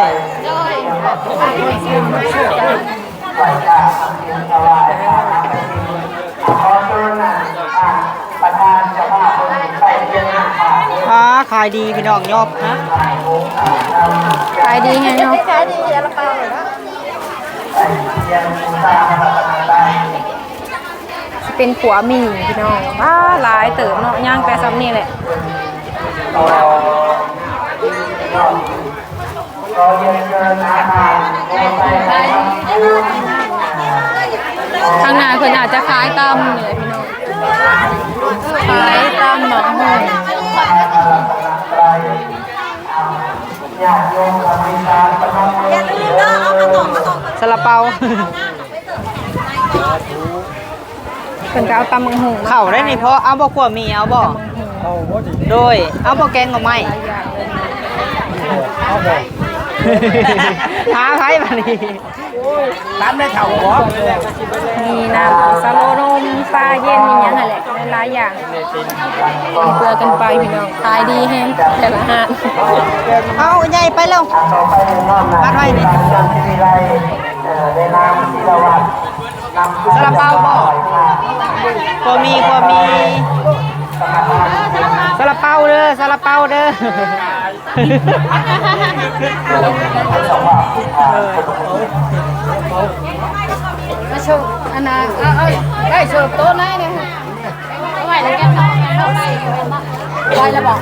ອ່າ ຂາຍດີພີ່ນ້ອງ ຍອບ ຂາຍດີແຮງເນາະ ຂາຍດີ ຊາລາເປົາເນາະ. ຊິເປັນຂົວໝີ່ພີ່ນ້ອງ. ວ້າ ຫຼາຍເຕີບເນາະ ຍ່າງໄປສ່ຳນີ້ແຫຼະ. ທາງໜ້າເພິ່ນອາດຈະຂາຍຕຳນີ້ແຫຼະພີ່ນ້ອງ ຂາຍຕຳໝາກຫຸ່ງ ຊາລາເປົາ. ເພິ່ນກໍເອົາຕຳບັກຫຸ່ງມາ ເຂົ້າໄດ້ນີ້ ເພາະເອົາບໍ່ ຂົ້ວໝີ່ເອົາບໍ່? ຕຳບັກຫຸ່ງ ໂດຍ ເອົາບໍ່ແກງໜໍ່ໄມ້? ຫາໃຜບາດນີ້ ຕຳໄດ້ເທົ່າບໍ່? ມີນ້ຳສະໂລນມ ຊາເຢັນ ອີ່ຫຍັງຫັ້ນແຫຼະ ຫຼາຍໆຢ່າງ ເພື່ອກັນໄປພີ່ນ້ອງ. ຂາຍດີແຮງແຕ່ລະຮ້ານ. ເອົາໃຫຍ່ໄປແລ້ວ ມາໄວ້ນີ້ ຊາລາເປົາບໍ່? ບໍ່ມີ ບໍ່ມີ ຊາລາເປົາເດີ ຊາລາເປົາເດີ. ມາໂຊ ອັນນ່າ ເອົາ ເອົາ ໄດ້ສຳລັບໂຕະໄດ້ນະ ໄວ້ແລ້ວແກະ ໄວ້ແລ້ວບໍ່?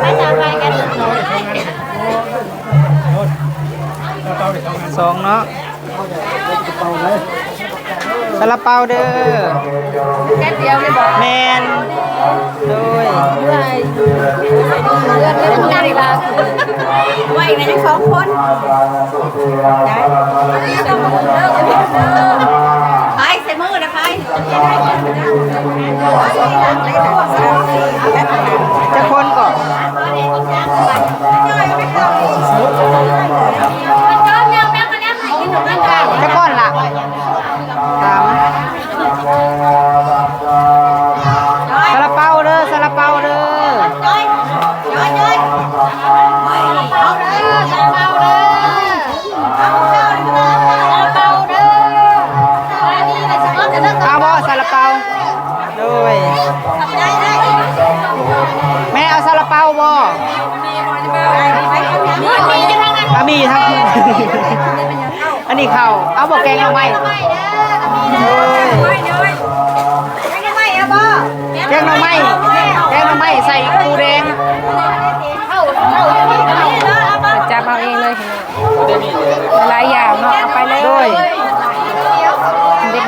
ໄປຕາມໄປກັນ ສອງເນາະ ຊາລາເປົາເດີ ແມ່ນ ໂດຍ ໄວ້ນະ ຍັງສອງຄົນ ໄປ ໃສ່ມືນະ ໄປ ຈັກຄົນກໍ ຈັກກ້ອນລະ? ສາມ ຊາລາເປົາເດີ ຊາລາເປົາເດີ ເອົາເດີ ຊາລາເປົາເດີ ເອົາບໍ່ ຊາລາເປົາ? ໂດຍ ແມ່ເອົາຊາລາເປົາບໍ່? ອາ ມີທັງ ອັນນີ້ເຂົ້າ ເອົາບໍ່ແກງໜໍ່ໄມ້? ໂດຍ ແກງໜໍ່ໄມ້ ແກງໜໍ່ໄມ້ໃສ່ປູແດງ ເພິ່ນຈັບເອົາເອງເລີຍ ຫຼາຍຢ່າງເນາະ ເອົາໄປເລີຍ ໂດຍ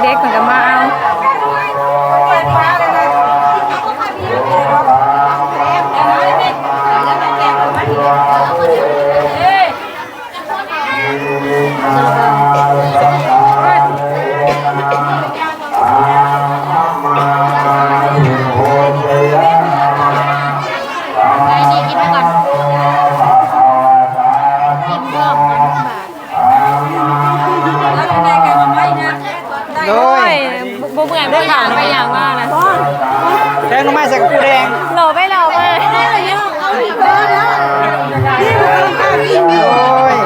ເດັກໆເພິ່ນກໍມາເອົາ. ໂດຍ ໂອ້ຍ ບໍ່ ບໍ່ເໝືອນໄປຫຍັງ ໄປຫຍັງມານະ ແກງໜໍ່ໄມ້ໃສ່ກະປູແດງ ຫຼໍ່ໄປຫຼໍ່ມາ ໂອ້ຍ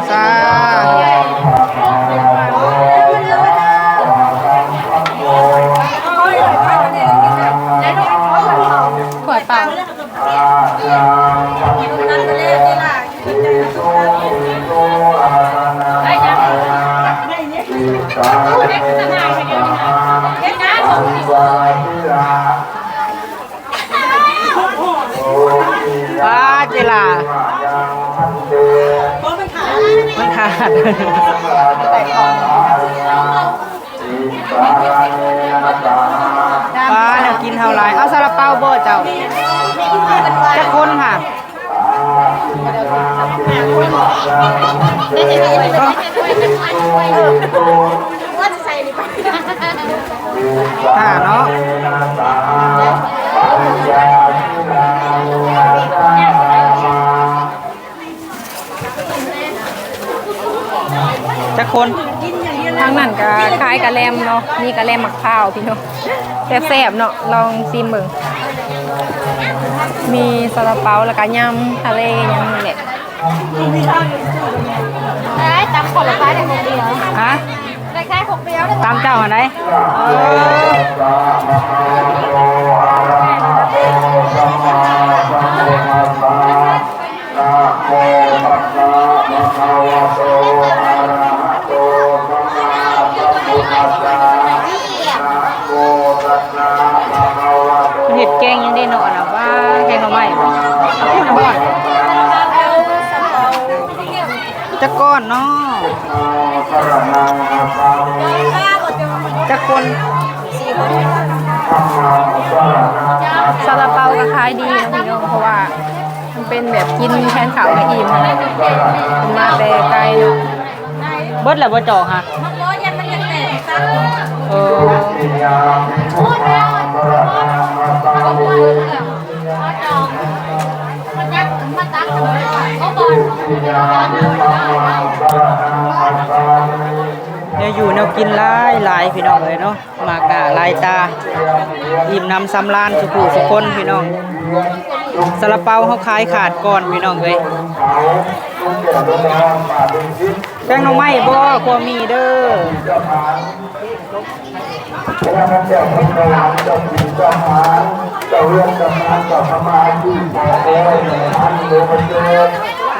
ສາທຸ ຖ້ວຍເປົ່າ. ປາດ ເຈລາ ມັນຂາດ ປາດ ແນວກິນເຮົາຫຼາຍ ເອົາຊາລາເປົາບໍ່ເຈົ້າ? ຈັກຄົນຫະ? ຫ້າເນາະ ຈັກຄົນ? ທາງນັ້ນກະຂາຍກະແລັມເນາະ ມີກະແລັມໝາກພ້າວພີ່ນ້ອງ ແຊບໆເນາະ ລອງຊີມເບິ່ງ ມີຊາລາເປົາ ແລ້ວກະຍຳທະເລ ຍຳນີ້ແຫຼະ. ໄດ້ຕຳຄົນລະໄມ້ໄດ້ຄົນດຽວ ຮະ? ໄດ້ແຄ່ຄົນດຽວ ຕຳເຈົ້າຫັ້ນໃດ ເອີ. ເຮັດແກງຫຍັງເດເນາະ ອັນນ່າ ວ່າແກງໜໍ່ໄມ້ບໍ? ເອົາ ນ້ຳຮ້ອນ ຈັກກ້ອນເນາະ? ຈັກຄົນ? ຊາລາເປົາກໍຂາຍດີເນາະພີ່ນ້ອງ ເພາະວ່າມັນເປັນແບບກິນແທນເຂົ້າກໍອີ່ມ ເພິ່ນມາແຕ່ໄກເນາະ. ເບິດແລ້ວບໍ່ຈອກຫະ? ເອີ. ແນວຢູ່ແນວກິນຫຼາຍໆ ພີ່ນ້ອງເອີຍເນາະ ມາກໜ້າຫຼາຍຕາ ອີ່ມໜຳສຳລານສູ່ຜູ້ສູ່ຄົນພີ່ນ້ອງ. ຊາລາເປົາເຮົາຂາຍຂາດກ່ອນພີ່ນ້ອງເອີຍ. ແກງໜໍ່ໄມ້ບໍ່? ພວກມີເດີ. ພະຍາເຈົ້າທັງຫຼາຍ ເຈົ້າຖິ່ນເຈົ້າຖານ ເຈົ້າເຮືອນເຈົ້າຊານ ເຈົ້າສະມາຊີບ ເຈົ້າໂອ້ຍ ທ່ານຫຼວງປະເສີດ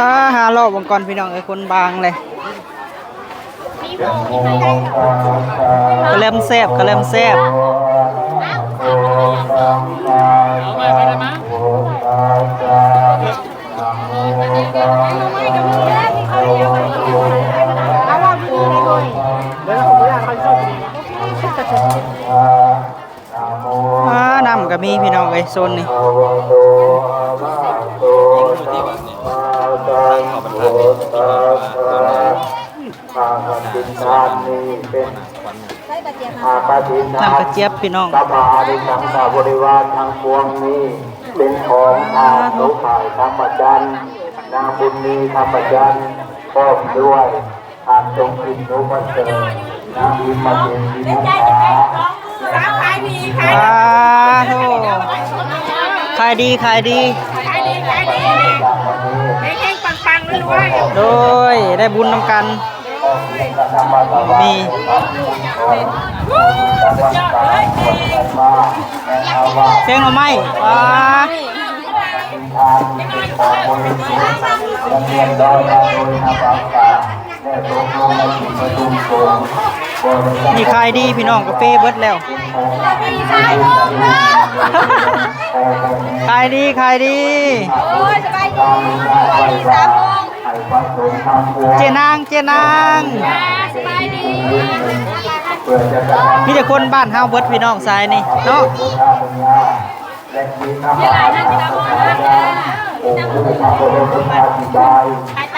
ອ່າ ຫາເລາະເບິ່ງກ່ອນພີ່ນ້ອງເອີຍ ຄົນບາງເລີຍ. ກະແລັມແຊບ ກະແລັມແຊບ. ອ່າ ນ້ຳກະມີພີ່ນ້ອງເອີຍ ໂຊນນີ້. ພາກັນກິນທານນີ້ເປັນ ພາກັນກິນທານ ນ້ຳກະຈຽບພີ່ນ້ອງ ກັບອານິສັງສະບໍລິວານທັງປວງນີ້ ເປັນຂອງທ່ານ ສາທຸ ສົມພາຍ ຄຳປະຈັນ ນາງບຸນມີ ຄຳປະຈັນ ພ້ອມດ້ວຍ ທ່ານ ສົມຈິດ ໜູປະເສີດ ນາງ ພິມມະເສນ ສີບຸບຜາ ສາທຸ ຂາຍດີ ຂາຍດີ ຂາຍດີ ຂາຍດີ ເຮັງໆ ປັງໆ ລວຍໆ ໂດຍ ໄດ້ບຸນນຳກັນ. ມີ ແກງໜໍ່ໄມ້ ປາ ນີ້ຂາຍດີພີ່ນ້ອງ ກາເຟເບິດແລ້ວ. ຂາຍດີ ຂາຍດີ ໂອ້ຍ ສະບາຍດີ ສະບາຍດີ ເຈນາງ ເຈນາງ ສະບາຍດີ ມີແຕ່ຄົນບ້ານເຮົາເບິດພີ່ນ້ອງສາຍນີ້ເນາະ. ແລະມີຄຳອະທິຖານສາຍາ ອົງຜູ້ພະບໍລົມສຸຂາທິບາຍ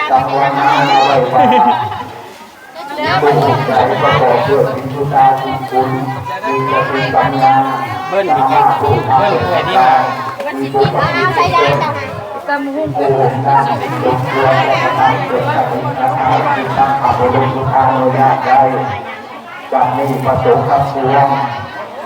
ສັງວານາໄວ້ວ່າ ຜູ້ໃດປະກອບດ້ວຍຈິດສຸດຕາຈິດຄຸນ ມີສະຕິປັນຍາ ເບິ່ງ ສາມາດຮູ້ທັນໂລກະທຳ ມີບຸກຄະລິກ ຜູ້ຮູ້ນຳ ລົງເຮືອ ແລະ ກະທຳເກີດສະຕິປັນຍາ ທີ່ພະບໍລົມສຸຂານຸຍາດໄດ້. ບັດນີ້ພະສົງທັງປວງ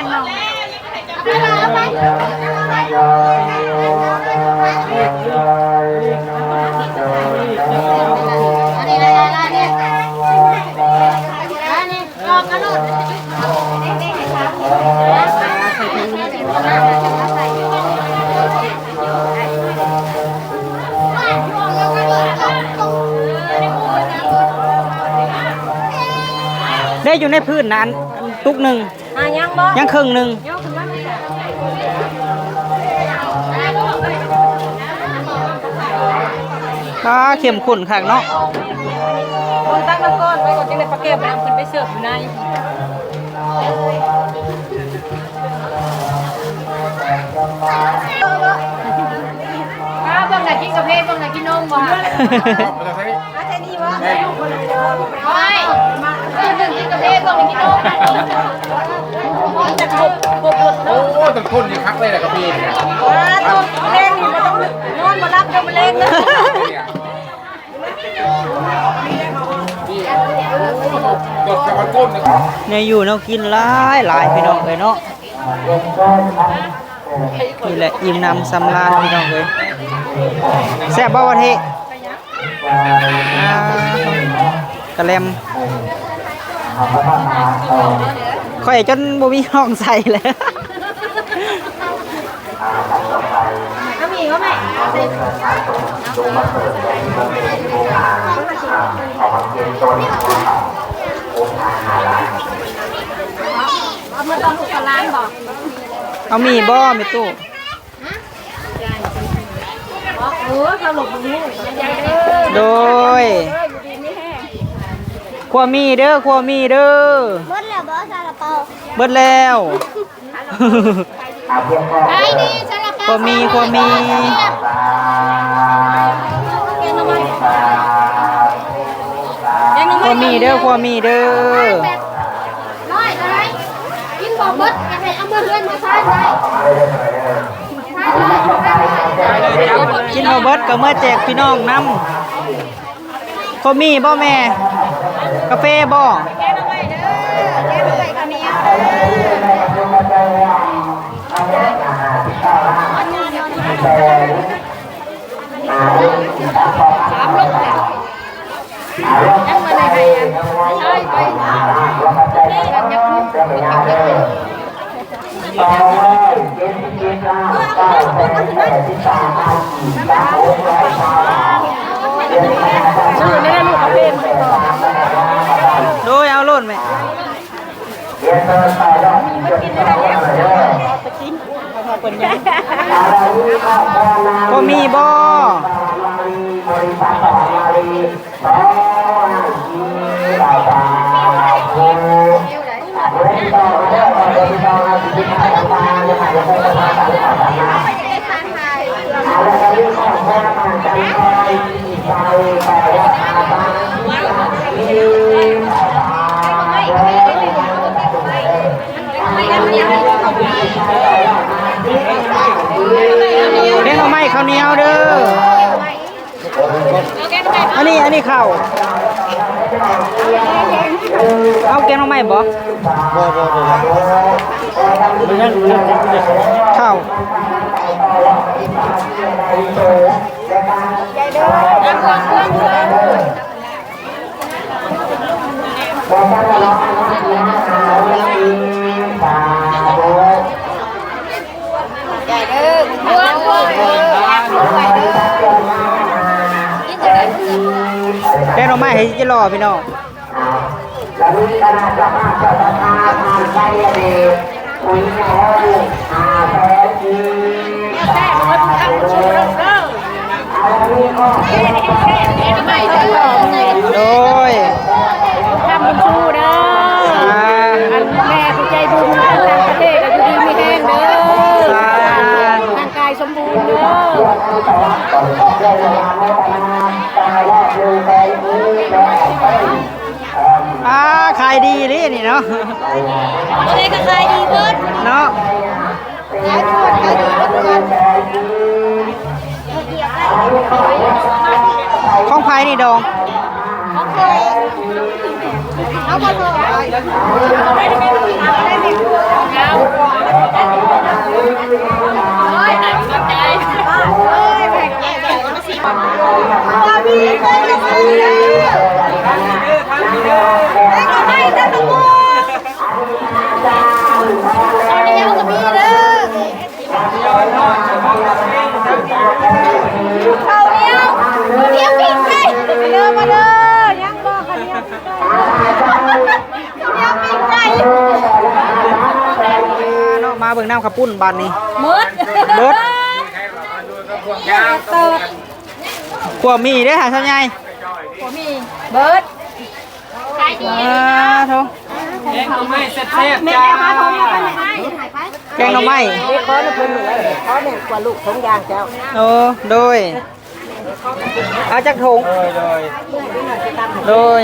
ຍັງນ້ອງ ເອົາໄປ ເອົາໄປ ເອົາໄປ ໄດ້ຢູ່ໃນພື້ນນັ້ນຕຸກໜຶ່ງ ອ່າ ຍັງບໍ່ ຍັງເຄິ່ງໜຶ່ງ ຍົກຂຶ້ນມາ ອ່າ ເຂັ້ມຂຸ້ນຄັກເນາະ ເບິ່ງຕັກນ້ຳກ້ອນໄວ້ກ່ອນ ຈັ່ງໄດ້ປາແກ້ວໄປນຳ ຂຶ້ນໄປເສີບຢູ່ໃນ ອ້າ ເບິ່ງໜ້າກິນກາເຟ ເບິ່ງໜ້າກິນນົມບໍ່ ມາແຖວນີ້ວະ ໂອ້ຍ ເບິ່ງໜ້າກິນກາເຟ ເບິ່ງໜ້າກິນນົມ ໂອ້ ຕ້ອງຄົນນີ້ຄັກເລີຍແຫຼະກາເຟນີ້ ວ້າ ຕອນແລງນີ້ບໍ່ຕ້ອງນອນບໍ່ຫຼັບເດີມື້ແລງເດີ ແນວຢູ່ແນວກິນຫຼາຍໆ ພີ່ນ້ອງເອີຍເນາະ ນີ້ແຫຼະ ອີ່ມໜຳສຳລານ ພີ່ນ້ອງເອີຍ ແຊບບໍ່ວະເທະ ອ່າ ກະແລັມ ຂ້ອຍຈົນບໍ່ມີຮ່ອງໃສ່ແລ້ວ. ເອົາໝີ່ບໍ່ແມ່ຕູ້? ໂດຍ ຄົວໝີ່ເດີ ຄົວໝີ່ເດີ. ເບິດແລ້ວບໍ່ ຊາລາເປົາ? ເບິດແລ້ວ. ຂໍມີ ຂໍມີ ຂໍມີເດີ ຂໍມີເດີ. ກິນບໍ່ເບິດກໍເມືອແຈກພີ່ນ້ອງນຳ. ຂໍມີບໍ່ແມ່? ກາເຟບໍ່? ແກງໜໍ່ໄມ້ເດີ ແກງໜໍ່ໄມ້ເຂົ້າໜຽວເດີ. ສາມລົງແລ້ວ ໃຊ້ໄປ ສອງຮ້ອຍເຈັດສິບເຈັດລ້ານເກົ້າແສນແປດສິບສາມພັນກີບ ກັບຫົກຮ້ອຍຊາວບາດ. ໂດຍ ເອົາໂລດແມ່. ພໍມີບໍ່? ແກງໜໍ່ໄມ້ເຂົ້າໜຽວເດີ. ອັນນີ້ ອັນນີ້ເຂົ້າ. ເອົາແກງໜໍ່ໄມ້ບໍ່? ບໍ່ ບໍ່ ບໍ່ ບໍ່. ເຂົ້າ. ແກງໜໍ່ໄມ້ໃຫ້ຈິລໍພີ່ນ້ອງ. ລະມີຄະນະເຈົ້າພາບເຈົ້າສັດທາ ທ່ານໄຊຍະເດດ ຄຸຍຍະໂຮງ ຫ້າແສນກີບ. ໂດຍ ຄຳບຸນຊູເດີ. ສາທຸ. ອັນແມ່ຜູ້ໃຈບຸນທາງຕ່າງປະເທດກໍຢູ່ດີມີແຮງເດີ. ສາທຸ. ຮ່າງກາຍສົມບູນເດີ. ອ່າ ຂາຍດີເດ້ນີ້ເນາະ. ໂຕໃດກໍຂາຍດີເບິດເນາະ. ຂອງໃຜນີ້ດອງ? ຂອງຂ້ອຍ. ເອົາບໍ່? ເຂົ້າໜຽວ ໜຽວປີ້ງໄກ່ ມາເດີ ມາເດີ ຍັງບໍ່? ເຂົ້າໜຽວປີ້ງໄກ່ ໜຽວປີ້ງໄກ່. ເນາະ ມາເບິ່ງນ້ຳເຂົ້າປຸ້ນບາດນີ້ ໝົດ ໝົດ. ພວກໝີ່ເດ້ຫາຊາວໃຫຍ່ ພວກໝີ່ເບິດ. ອ່າ ໂທ ແກງໜໍ່ໄມ້ແຊບໆ ຈ້າ ແກງໜໍ່ໄມ້. ຂໍນຳເພິ່ນ ຂໍແໜ້ກວ່າລູກຖົງຢາງເຈົ້າ. ໂອ້ ໂດຍ ເອົາຈັກຖົງ? ໂດຍ ໂດຍ ໂດຍ.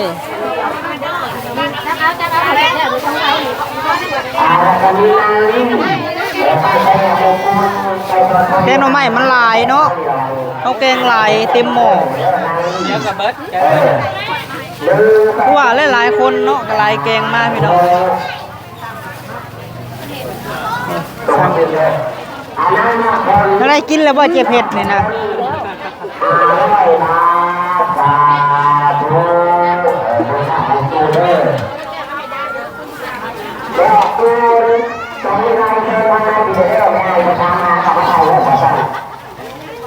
ແກງໜໍ່ໄມ້ມັນຫຼາຍເນາະ ເຮົາແກງຫຼາຍເຕັມໝໍ້. ເດີ ຄືວ່າຫຼາຍໆຄົນເນາະ ກໍຫຼາຍແກງມາພີ່ນ້ອງ. ໄດ້ກິນແລ້ວບໍ່ເຈັບເຫັດນີ້ນະ?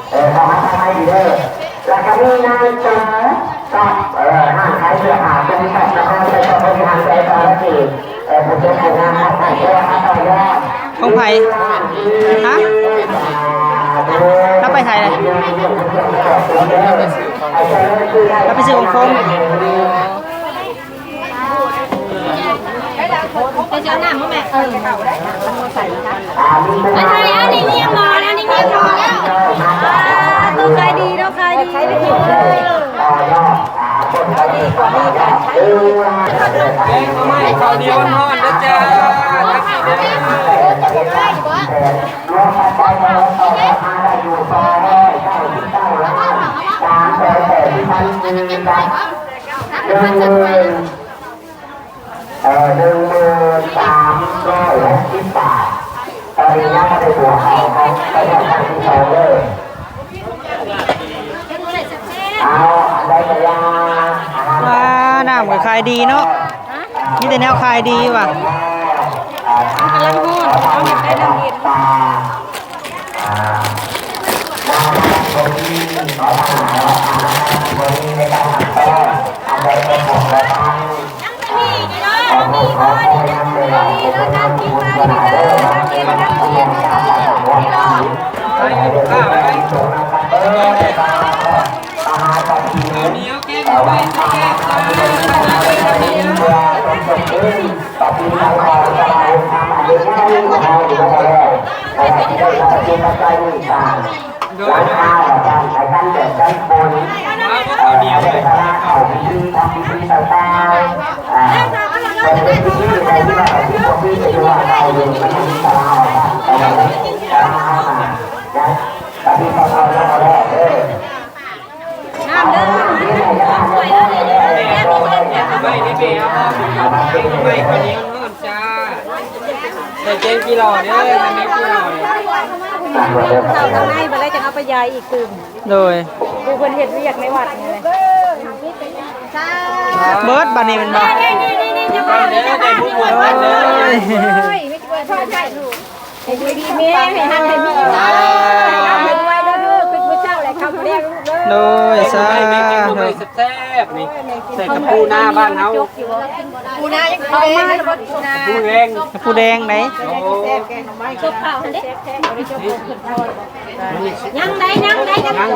ເອີ ເຂົ້າມາທາງໃນດີເດີ. ແລ້ວກໍມີນາງເຕີກັບ ເອີ ຮ້ານຂາຍເສື້ອຜ້າ ບໍລິສັດນະຄອນໄຊທອນ ບໍລິຫານແບບທຸລະກິດ ເອີ ຜູ້ຊົງຄຸນນາມ ຂອງໃຜ? ຮະ? ລາວໄປໃສລະ? ລາວໄປຊື້ຂອງຄົນ. ໄປເອົານ້ຳມາແມ່. ເອີ ໄປຖ່າຍ ອັນນີ້ຮຽນໝໍແລ້ວ ອັນນີ້ຮຽນໝໍແລ້ວ. ອ່າ ໂຕຂາຍດີເນາະ ຂາຍດີ ຂາຍດີກວ່ານີ້. ແກງໜໍ່ໄມ້ເຂົ້າໜຽວຮ້ອນເດີຈ້າ ທັງນີ້ເດີ. ລວມປັດໄຈທັງໝົດ ສອງພັນຫ້າຮ້ອຍເກົ້າສິບເກົ້າລ້ານ ສາມແສນແປດສິບພັນກີບ ໜຶ່ງໝື່ນ ເອີ ໜຶ່ງໝື່ນສາມຮ້ອຍຫົກສິບບາດ. ຕອນນີ້ຍັງບໍ່ໄດ້ບວກເອົາຂອງ ວ່າ ນ້ຳກໍຂາຍດີເນາະ ມີແຕ່ແນວຂາຍດີວ່າ. ກຳລັງຮ້ອນ ເຮົາຢາກໄດ້ນ້ຳເຢັນ. ໃສ່ແກງກີ່ຫຼໍ້ເດີ ແກງກີ່ຫຼໍ້. ເອົາຂ້າງໃນ ບັດແລ້ວຈັ່ງເອົາໄປຢາຍອີກຕື່ມ. ໂດຍ ຜູ້ເພິ່ນເຮັດວຽກໃນວັດນີ້ແຫຼະ. ເບິດບັດນີ້ແມ່ນບໍ່? ເດີ ໄດ້ບຸນຮ່ວມກັນເດີ. ໂອ້ຍ ໃຫ້ຢູ່ດີມີແຮງ ໃຫ້ຮັ່ງໃຫ້ມີ ໃຫ້ຮ່ຳໃຫ້ລວຍເດີ ຄືຜູ້ເຈົ້າແຫຼະ ຄຳແລກລູກເດີ. ໂດຍ ສາທຸ. ແຊບໆ ນີ້ ໃສ່ກັບປູນາບ້ານເຮົາ. ປູນາຍັງ ເອົາມາແລ້ວບໍ່ປູນາ? ປູແດງ ປູແດງໃດ. ໂອ້ ແຊບແກງໜໍ່ໄມ້ ຈົບເຂົ້າຫັ້ນເດ້. ຍັງໃດ ຍັງໃດ ຍັງ ຍັງ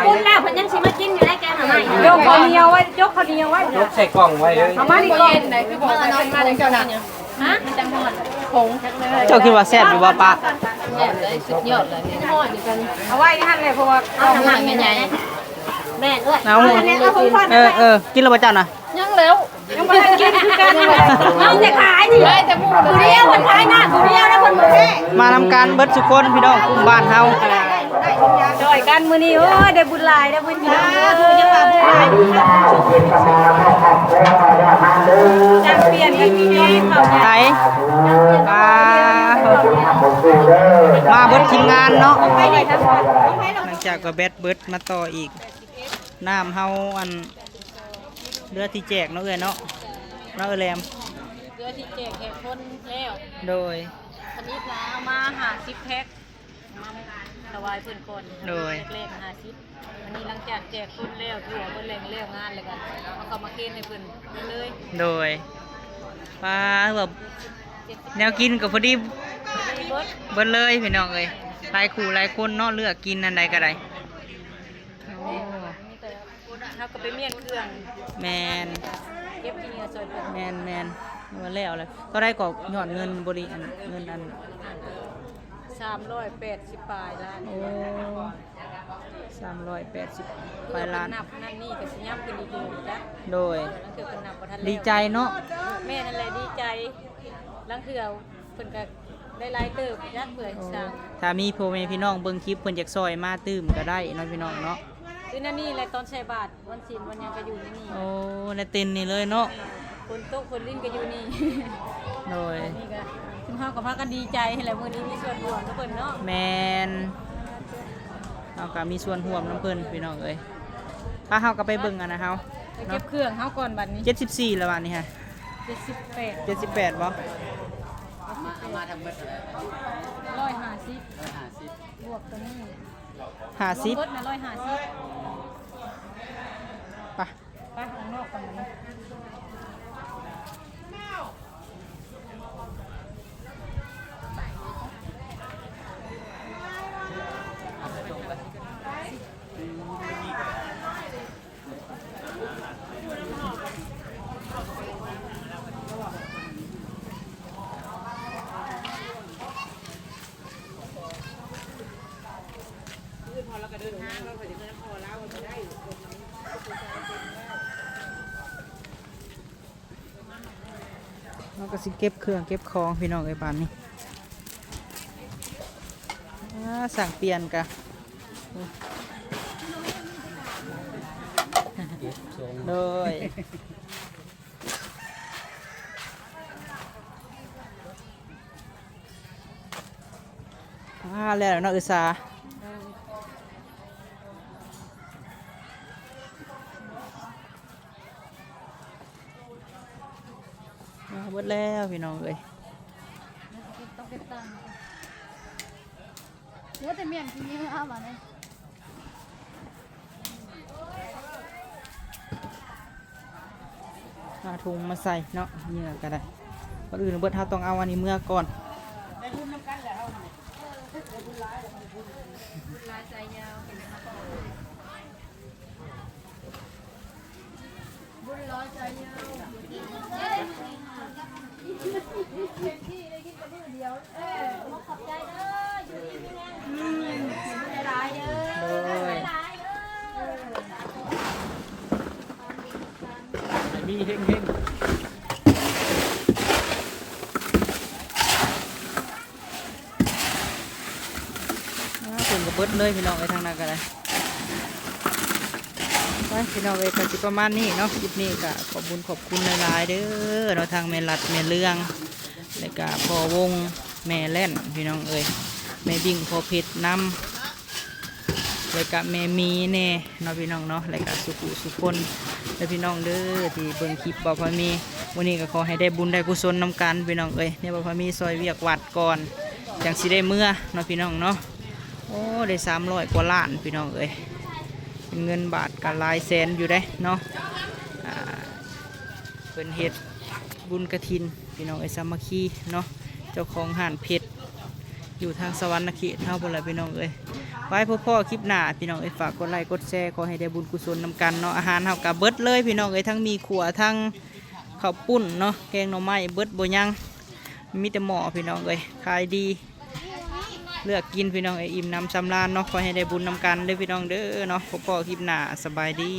ບຸນແລ້ວເພິ່ນຍັງຊິມາກິນຢູ່ໃດ ແກງໜໍ່ໄມ້. ຈົກເຂົ້າໜຽວໄວ້ ຈົກເຂົ້າໜຽວໄວ້ ຈົກໃສ່ກ່ອງໄວ້ເລີຍ. ເອົາມານີ້ກ່ອນ ມານອນມາເຈົ້ານະ. ຮະ? ເຈົ້າຄິດວ່າແຊບຢູ່ບໍ່ປະ? ແຊບເລີຍ ສຸດຍອດເລີຍ. ເອົາໄວ້ຫັ້ນແຫຼະ ເພາະວ່າເອົາໃຫ້ແມ່ໃຫຍ່. ແມ່ນເອີຍ ເອົາ ເອີ ເອີ ກິນແລ້ວບໍ່ເຈົ້ານະ? ຍັງແລ້ວ ຍັງບໍ່ທັນກິນຄືກັນ. ເຮົາຈະຂາຍນີ້ ໄດ້ແຕ່ຜູ້ດຽວ ເພິ່ນຂາຍນ້ຳຜູ້ດຽວ ແລ້ວເພິ່ນບໍ່ແພ້ ມານຳກັນເບິດທຸກຄົນ ພີ່ນ້ອງກຸ່ມບ້ານເຮົາ ຊ່ອຍກັນມື້ນີ້. ໂອ້ຍ ໄດ້ບຸນຫຼາຍ ໄດ້ບຸນຫຼາຍ ຈັບປ່ຽນກັນກິນເຂົ້າ. ໄປ ອ່າ ມາເບິດທີມງານເນາະ. ຫຼັງຈາກກໍແບັດເບິດ ມາຕໍ່ອີກ. ນ້ຳເຮົາ ອັນ ເຫຼືອທີ່ແຈກເນາະເອື້ອຍເນາະ ເນາະເອື້ອຍແຫຼມ. ເຫຼືອທີ່ແຈກໃຫ້ຄົນແລ້ວ. ໂດຍ ທຳອິດນະເອົາມາຫ້າສິບແພັກ ມາຖວາຍເພິ່ນກ່ອນ. ໂດຍ ແລກໆ ຫ້າສິບ. ອັນນີ້ຫຼັງຈາກແຈກຄົນແລ້ວ ຖືວ່າເພິ່ນແລ້ວງານ ແລ້ວກໍເອົາເຂົ້າມາເຄນໃຫ້ເພິ່ນເລີຍ. ໂດຍ ປາ ແບບແນວກິນກໍພໍດີ ເບິດ ເບິດເລີຍພີ່ນ້ອງເອີຍ. ຫຼາຍຄູ່ຫຼາຍຄົນເນາະ ເລືອກກິນອັນໃດກໍໄດ້. ໂອ້ ເຮົາກໍໄປມ້ຽນເຄື່ອງ. ແມ່ນ ເກັບຂີ້ເຫຍື້ອຊ່ອຍເພິ່ນ. ແມ່ນໆ ວ່າແລ້ວແຫຼະ. ເທົ່າໃດກໍຍອດເງິນບໍລິ ອັນ ເງິນອັນ ສາມຮ້ອຍແປດສິບປາຍລ້ານ. ໂອ້ ສາມຮ້ອຍແປດສິບປາຍລ້ານ. ນັບນັ້ນນີ້ກໍຊິຫຍັບຂຶ້ນອີກຢູ່ຈັກ. ໂດຍ ລາງເທື່ອກໍນັບບໍ່ທັນແລ້ວ. ດີໃຈເນາະ. ແມ່ນຫັ້ນແຫຼະ ດີໃຈ. ລາງເທື່ອ ເພິ່ນກໍໄດ້ຫຼາຍເຕີບຈັກເພື່ອສ້າງ. ໂອ້ ຖ້າມີພໍ່ແມ່ພີ່ນ້ອງເບິ່ງຄລິບ ເພິ່ນຢາກຊ່ອຍມາຕື່ມກໍໄດ້ເນາະ ພີ່ນ້ອງເນາະ. ຢູ່ໃນນີ້ແຫຼະ ຕອນໃສ່ບາດ ວັນສິນວັນຫຍັງກໍຢູ່ໃນນີ້. ໂອ້ ໃນເຕັນນີ້ເລີຍເນາະ. ຝົນຕົກຝົນລິນກໍຢູ່ນີ້. ໂດຍ ນີ້ກໍ ຊຸມເຮົາກໍພາກັນດີໃຈຫັ້ນແຫຼະ ມື້ນີ້ມີສ່ວນຮ່ວມນຳເພິ່ນເນາະ. ແມ່ນ ເຮົາກໍມີສ່ວນຮ່ວມນຳເພິ່ນ ພີ່ນ້ອງເອີຍ. ພາເຮົາກໍໄປເບິ່ງອັນນະ ເຮົາ ໄປເກັບເຄື່ອງເຮົາກ່ອນບັດນີ້. ເຈັດສິບສີ່ແລ້ວບັດນີ້ຮະ. ເຈັດສິບແປດ ເຈັດສິບແປດບໍ່? ເອົາມາ ເອົາມາທັງໝົດເທົ່າໃດ? ຮ້ອຍຫ້າສິບ ຮ້ອຍຫ້າສິບ ບວກຕົວນີ້ ຫ້າສິບ ລວມເບິດນະ ຮ້ອຍຫ້າສິບ. ໄປ ໄປຂ້າງນອກກັນບັດນີ້. ເຮົາກໍຊິເກັບເຄື່ອງເກັບຂອງ ພີ່ນ້ອງເອີຍ ບາດນີ້. ອ່າ ສ້າງປ່ຽນກະ ໂດຍ. ອ່າ ອ່າ ແລ້ວເນາະ ເອື້ອຍສາ. ອ່າ ເບິດແລ້ວພີ່ນ້ອງເອີຍ. ເຫຼືອແຕ່ໝ້ຽງກິນເຍອະເອົາບາດນີ້. ເອົາຖົງມາໃສ່ເນາະ ເຫຍື່ອກໍໄດ້. ກ່ອນອື່ນເບິດ ເຮົາຕ້ອງເອົາອັນນີ້ເມືອກ່ອນ. ໄດ້ບຸນນຳກັນແຫຼະເຮົາ ບຸນຫຼາຍແຫຼະ ບຸນຫຼາຍໃຈຍາວ ເປັນໄດ້ມາກ່ອນ. ບຸນຫຼາຍໃຈຍາວ ເຕັມທີ່ ໄດ້ກິນແຕ່ມື້ດຽວ. ເອີ ຂອບໃຈເດີ ຢູ່ດີມີແຮງ ອືມ ຫຼາຍໆເດີ ໂດຍ ຫຼາຍໆເດີ ໃຫ້ມີເຮັງໆ. ອ້າ ເພິ່ນກໍເບິດເລີຍພີ່ນ້ອງເອີຍ ທາງນັ້ນກໍໄດ້. ໄປພີ່ນ້ອງເອີຍ ກໍຊິປະມານນີ້ເນາະ ຄລິບນີ້ກໍຂອບບຸນຂອບຄຸນຫຼາຍໆເດີເນາະ ທາງແມ່ລັດ ແມ່ເລື່ອງ ແລ້ວກະພໍ່ວົງ ແມ່ແລ່ນ ພີ່ນ້ອງເອີຍ ແມ່ບິ້ງ ພໍ່ເພັດນຳ ແລ້ວກະແມ່ມີແດ່ເນາະ ພີ່ນ້ອງເນາະ ແລ້ວກະສູ່ຜູ້ສູ່ຄົນເດີພີ່ນ້ອງເດີ ທີ່ເບິ່ງຄລິບບ່າວພາມີ. ມື້ນີ້ກໍຂໍໃຫ້ໄດ້ບຸນໄດ້ກຸສົນນຳກັນພີ່ນ້ອງເອີຍ ແນວບ່າວພາມີຊ່ອຍວຽກວັດກ່ອນ ຈັ່ງຊິໄດ້ເມືອເນາະ ພີ່ນ້ອງເນາະ. ໂອ້ ໄດ້ສາມຮ້ອຍກວ່າລ້ານພີ່ນ້ອງເອີຍ ເປັນເງິນບາດກໍຫຼາຍແສນຢູ່ເດ້ເນາະ. ອ່າ ເພິ່ນເຮັດບຸນກະຖິນພີ່ນ້ອງເອີຍ ສາມັກຄີເນາະ ເຈົ້າຂອງຮ້ານເພັດຢູ່ທາງສະຫວັນນະເຂດເຮົາພຸ້ນລະພີ່ນ້ອງເອີຍ. ໄວ້ພົບພໍ້ຄລິບໜ້າພີ່ນ້ອງເອີຍ ຝາກກົດໄລ້ກົດແຊ ຂໍໃຫ້ໄດ້ບຸນກຸສົນນຳກັນເນາະ. ອາຫານເຮົາກໍເບິດເລີຍພີ່ນ້ອງເອີຍ ທັງໝີ່ຂົ້ວ ທັງເຂົ້າປຸ້ນເນາະ ແກງໜໍ່ໄມ້ ເບິດບໍ່ຍັງ ມີແຕ່ໝໍ້ພີ່ນ້ອງເອີຍ ຂາຍດີ. ເລືອກກິນພີ່ນ້ອງເອີຍ ອີ່ມໜຳສຳລານເນາະ. ຂໍໃຫ້ໄດ້ບຸນນຳກັນເດີພີ່ນ້ອງເດີເນາະ. ພົບພໍ້ຄລິບໜ້າ ສະບາຍດີ.